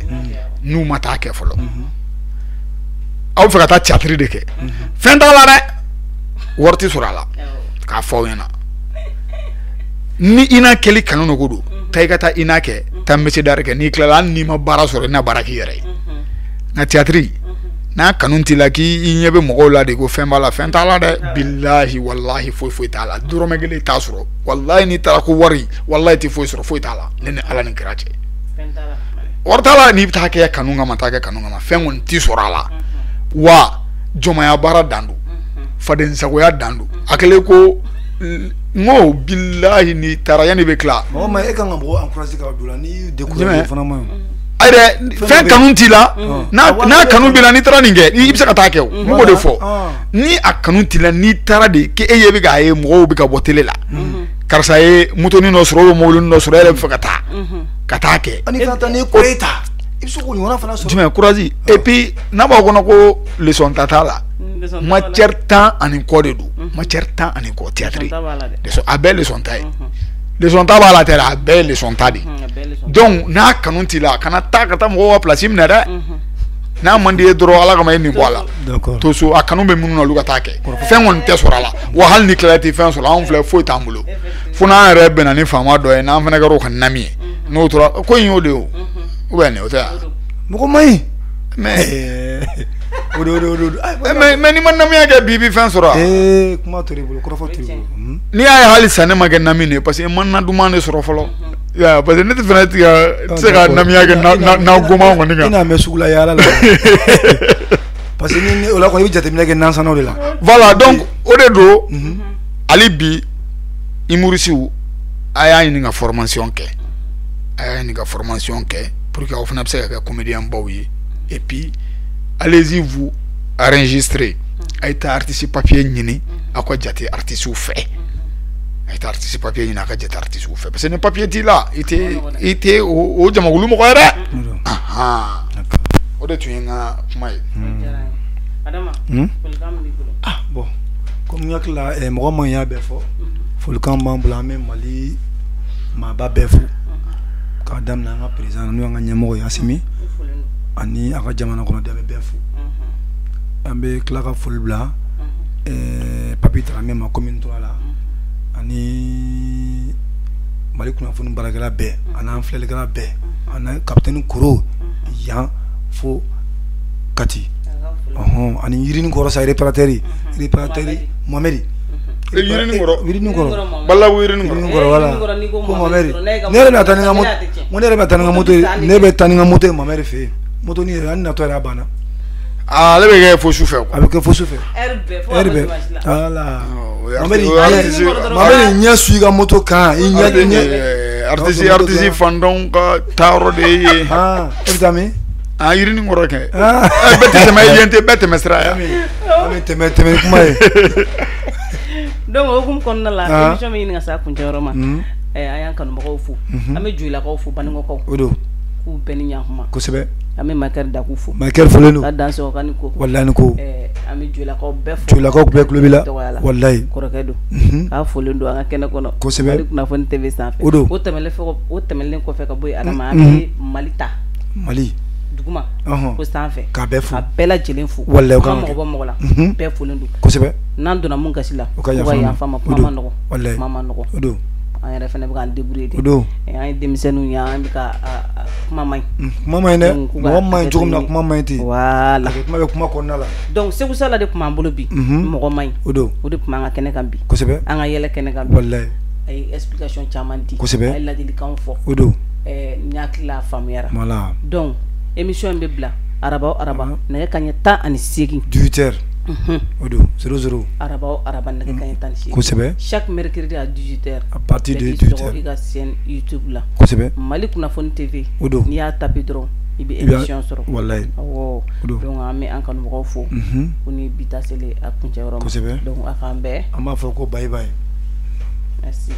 n'u ma taa kɛ fɔlɔ aw bɛ fɛ ka taa théâtre de kɛ fɛn t'a la dɛ wari tɛ sɔrɔ a la k'a fɔ aw ɲɛna ni INA kɛli kanu de ko don taa i ka taa INA kɛ taa métier d'art kɛ n'i tilala hali n'i ma baara sɔrɔ i na baara k'i yɛrɛ ye nka théâtre n'a kanu t'i la k'i ɲɛ bɛ mɔgɔw la de ko fɛn b'a la fɛn t'a la dɛ bilahi walahi foyi foyi t'a la dɔrɔmɛ kelen t'a sɔrɔ walahi n'i taara ko wari walahi tɛ foyi sɔrɔ foyi t'a la ne ni Ala ni kira cɛ wari t'a la n'i bɛ taa kɛ kanu kama taa kɛ kanu kama fɛn kɔni t'i sɔrɔ a la wa jɔnmaya baara dan don fadensagoya dan don a kɛlen ko n ko bilahi n'i taara yanni i bɛ tila. Mɔgɔ ma e kan ka mɔgɔ encourager ka don la n'i y'u décourager o fana man ɲi. Ayi dɛ fɛn kanu t'i la n'a kanu b'i la n'i taara nin kɛ i bɛ se ka taa kɛ o n b'o de fɔ ni a kanu t'i la n'i taara de k'e ɲɛ bɛ k'a ye mɔgɔw bɛ ka bɔ télé la karisa ye motonin dɔ sɔrɔ ou mobilinin dɔ sɔrɔ e yɛrɛ bɛ fɛ ka taa kɛ. Ani ka taa n'i ko e ta i bɛ se k'o ɲɔgɔnna fana sɔrɔ. Jumɛn courage et puis n'a b'aw kɔnɔ ko leçon ta t'a la. Matière 10 ani kɔ de don matière 10 ani kɔ théâtre a bɛɛ leçon ta ye leçon ta b'a la tɛ dɛ a bɛɛ ye leçon ta de donc n'a kanu t'i la kana taa ka taa mɔgɔw ka place minɛ dɛ n'a man di ye dɔrɔn Ala kama e nin bɔ a la to so a kanu bɛ minnu na olu ka taa kɛ fɛn kɔni tɛ sɔrɔ a la wa hali ni tilala tɛ fɛn sɔrɔ anw filɛ foyi t'an bolo fo n'an yɛrɛ bɛnna ni faama dɔ ye n'an fana kɛra o ka nami ye n'o tora ko in y'o de ye o ou bien o tɛ wa. Mɔgɔ man ɲi. Mais o de mais n'i ma namiya kɛ bi i bɛ fɛn sɔrɔ wa. Kuma to i bolo kɔrɔfɔ to i bolo. N'i y'a ye hali sisan ne ma kɛ nami de ye parce que n ma na duman de sɔrɔ fɔlɔ parce que ne tɛ fana tɛ se ka namiya kɛ na goman kɔni kan. I n'a mɛn sugu la yaala la parce que ni o la kɔni i bɛ jateminɛ kɛ nansanw de la. Voilà donc o de don hali bi humoristew a y'a ɲini ka formation kɛ a y'a ɲini ka formation kɛ pour que aw fana bɛ se ka kɛ comédien baw ye et puis allez-y vous enregistrer a ye taa artiste papier ɲini aw ka jate artiste fɛ a ye taa. artiste papier ɲini, a ka jate artiste fɛ, parce que ni papier t'i la, i tɛ o jamakulu mɔgɔ ye dɛ. O de tun ye n ka kuma ye. Adama, folikan min b'i bolo? Ah bon, comme n hakili la mɔgɔ man y'a bɛɛ fɔ, folikan b'an bolo, an bɛ Mali maaba bɛɛ fo, k'a daminɛ an ka président n'o y'an ka ɲɛmɔgɔ ye Asimi, ani a ka jamana kɔnɔden, an bɛ bɛɛ fo. An bɛ tila ka foli bila Papi Dramé ma commune 3 la, ani Mali kunnafoni baarakɛla bɛɛ, ani an filɛlikɛla bɛɛ, ani capitaine Koro yan fo Kati, ani Yirini kɔrɔ sa, réparateur Mohamɛdi, Yirini kɔrɔ Balawu, Yirini kɔrɔ, voilà, ko Mohamɛdi, ne yɛrɛ bɛ taa ni n ka moto, ne yɛrɛ bɛ taa ni n ka moto ye, ne bɛ taa ni n ka moto ye Mohamɛdi fɛ yen, moto ni yɛrɛ an natɔ yɛrɛ a banna. Ale bɛ kɛ fo su fɛ quoi. A bɛ kɛ fo su fɛ. Heure bɛɛ. Voilà. Mohamɛdi ɲɛ su i ka moto kan, i ɲɛ. Artiste fantanw ka taayɔrɔ de ye yen. E bɛ taa min? Ah, Yirini kɔrɔ kɛ. Bɛɛ tɛ tɛmɛ yen, tɛ bɛɛ tɛmɛ sira ye. An bɛ tɛmɛ kuma ye. Donc o hukumu kɔnɔna la, émission bɛ ɲini ka s'a kuncɛyɔrɔ ma. An y'an kanubagaw fo, an bɛ Joyilakaw fo, Banikɔkaw. O don. K'u bɛɛ ni ɲankuma. Kosɛbɛ. An bɛ Makɛri Daku fo. Makɛri folen don. Ka dansɔgɔ ka ni ko. Walahi ni ko. An bɛ Joyilakaw bɛɛ fo. Joyilakaw bɛɛ tulo b'i la. Walahi. Kɔrɔkɛ don. K'a folen don an ka kɛnɛ kɔnɔ. Kosɛbɛ. Mali kunnafoni TV sanfɛ. O don. O tɛmɛnen kɔfɛ ka bɔ yen, Adama, an bɛ Mali ta. Mali. Duguma. Ko sanfɛ. K'a bɛɛ fo. Ka bɛɛ lajɛlen fo. Walahi o kan ka kɛ. Mɔgɔ bɔ mɔgɔ la. Bɛɛ folen don. Kosɛbɛ. N'an donna mun gasi la. O ka yafa ma. Kuma ma nɔgɔ. Walahi. Kuma ma nɔgɔ. O don. An yɛrɛ fana bɛ k'an débrouiller de. O don. An ye denmisɛnninw ye, an bɛ ka kuma man ɲi. Kuma man ɲi dɛ. Mɔgɔ man ɲi cogo min na, kuma man ɲi ten. Voilà. Kuma bɛ kuma kɔnɔna la. Donc Segu Sala de tun b'an bolo bi. Mɔgɔ man ɲi. O don. O de tun b'an ka kɛnɛ kan bi. Kosɛbɛ. An ka yɛlɛ kɛnɛ kan bi. Walahi. A ye explication caman di. Kosɛbɛ. A ye ladilikanw fɔ. O don. N hakili la a faamuyara. Voilà. Donc émission in bɛ bila araba o araba nɛgɛ kanɲɛ 18. 18h. O don, 00. Araba o araba nɛgɛ kanɲɛ 18. Kosɛbɛ. Chaque mercredi à 18h. À partir de 18h. I ka chaîne YouTube la. Kosɛbɛ. Mali kunnafoni TV. O don. N'i y'a tapé dɔrɔn i bɛ émission sɔrɔ. Walahi. Awɔ. O don. Donc an bɛ an kanubagaw fo. Ko ni bi ta selen a kuncɛyɔrɔ ma. Kosɛbɛ. Donc a k'an bɛn. An b'a fɔ ko bye bye. Merci.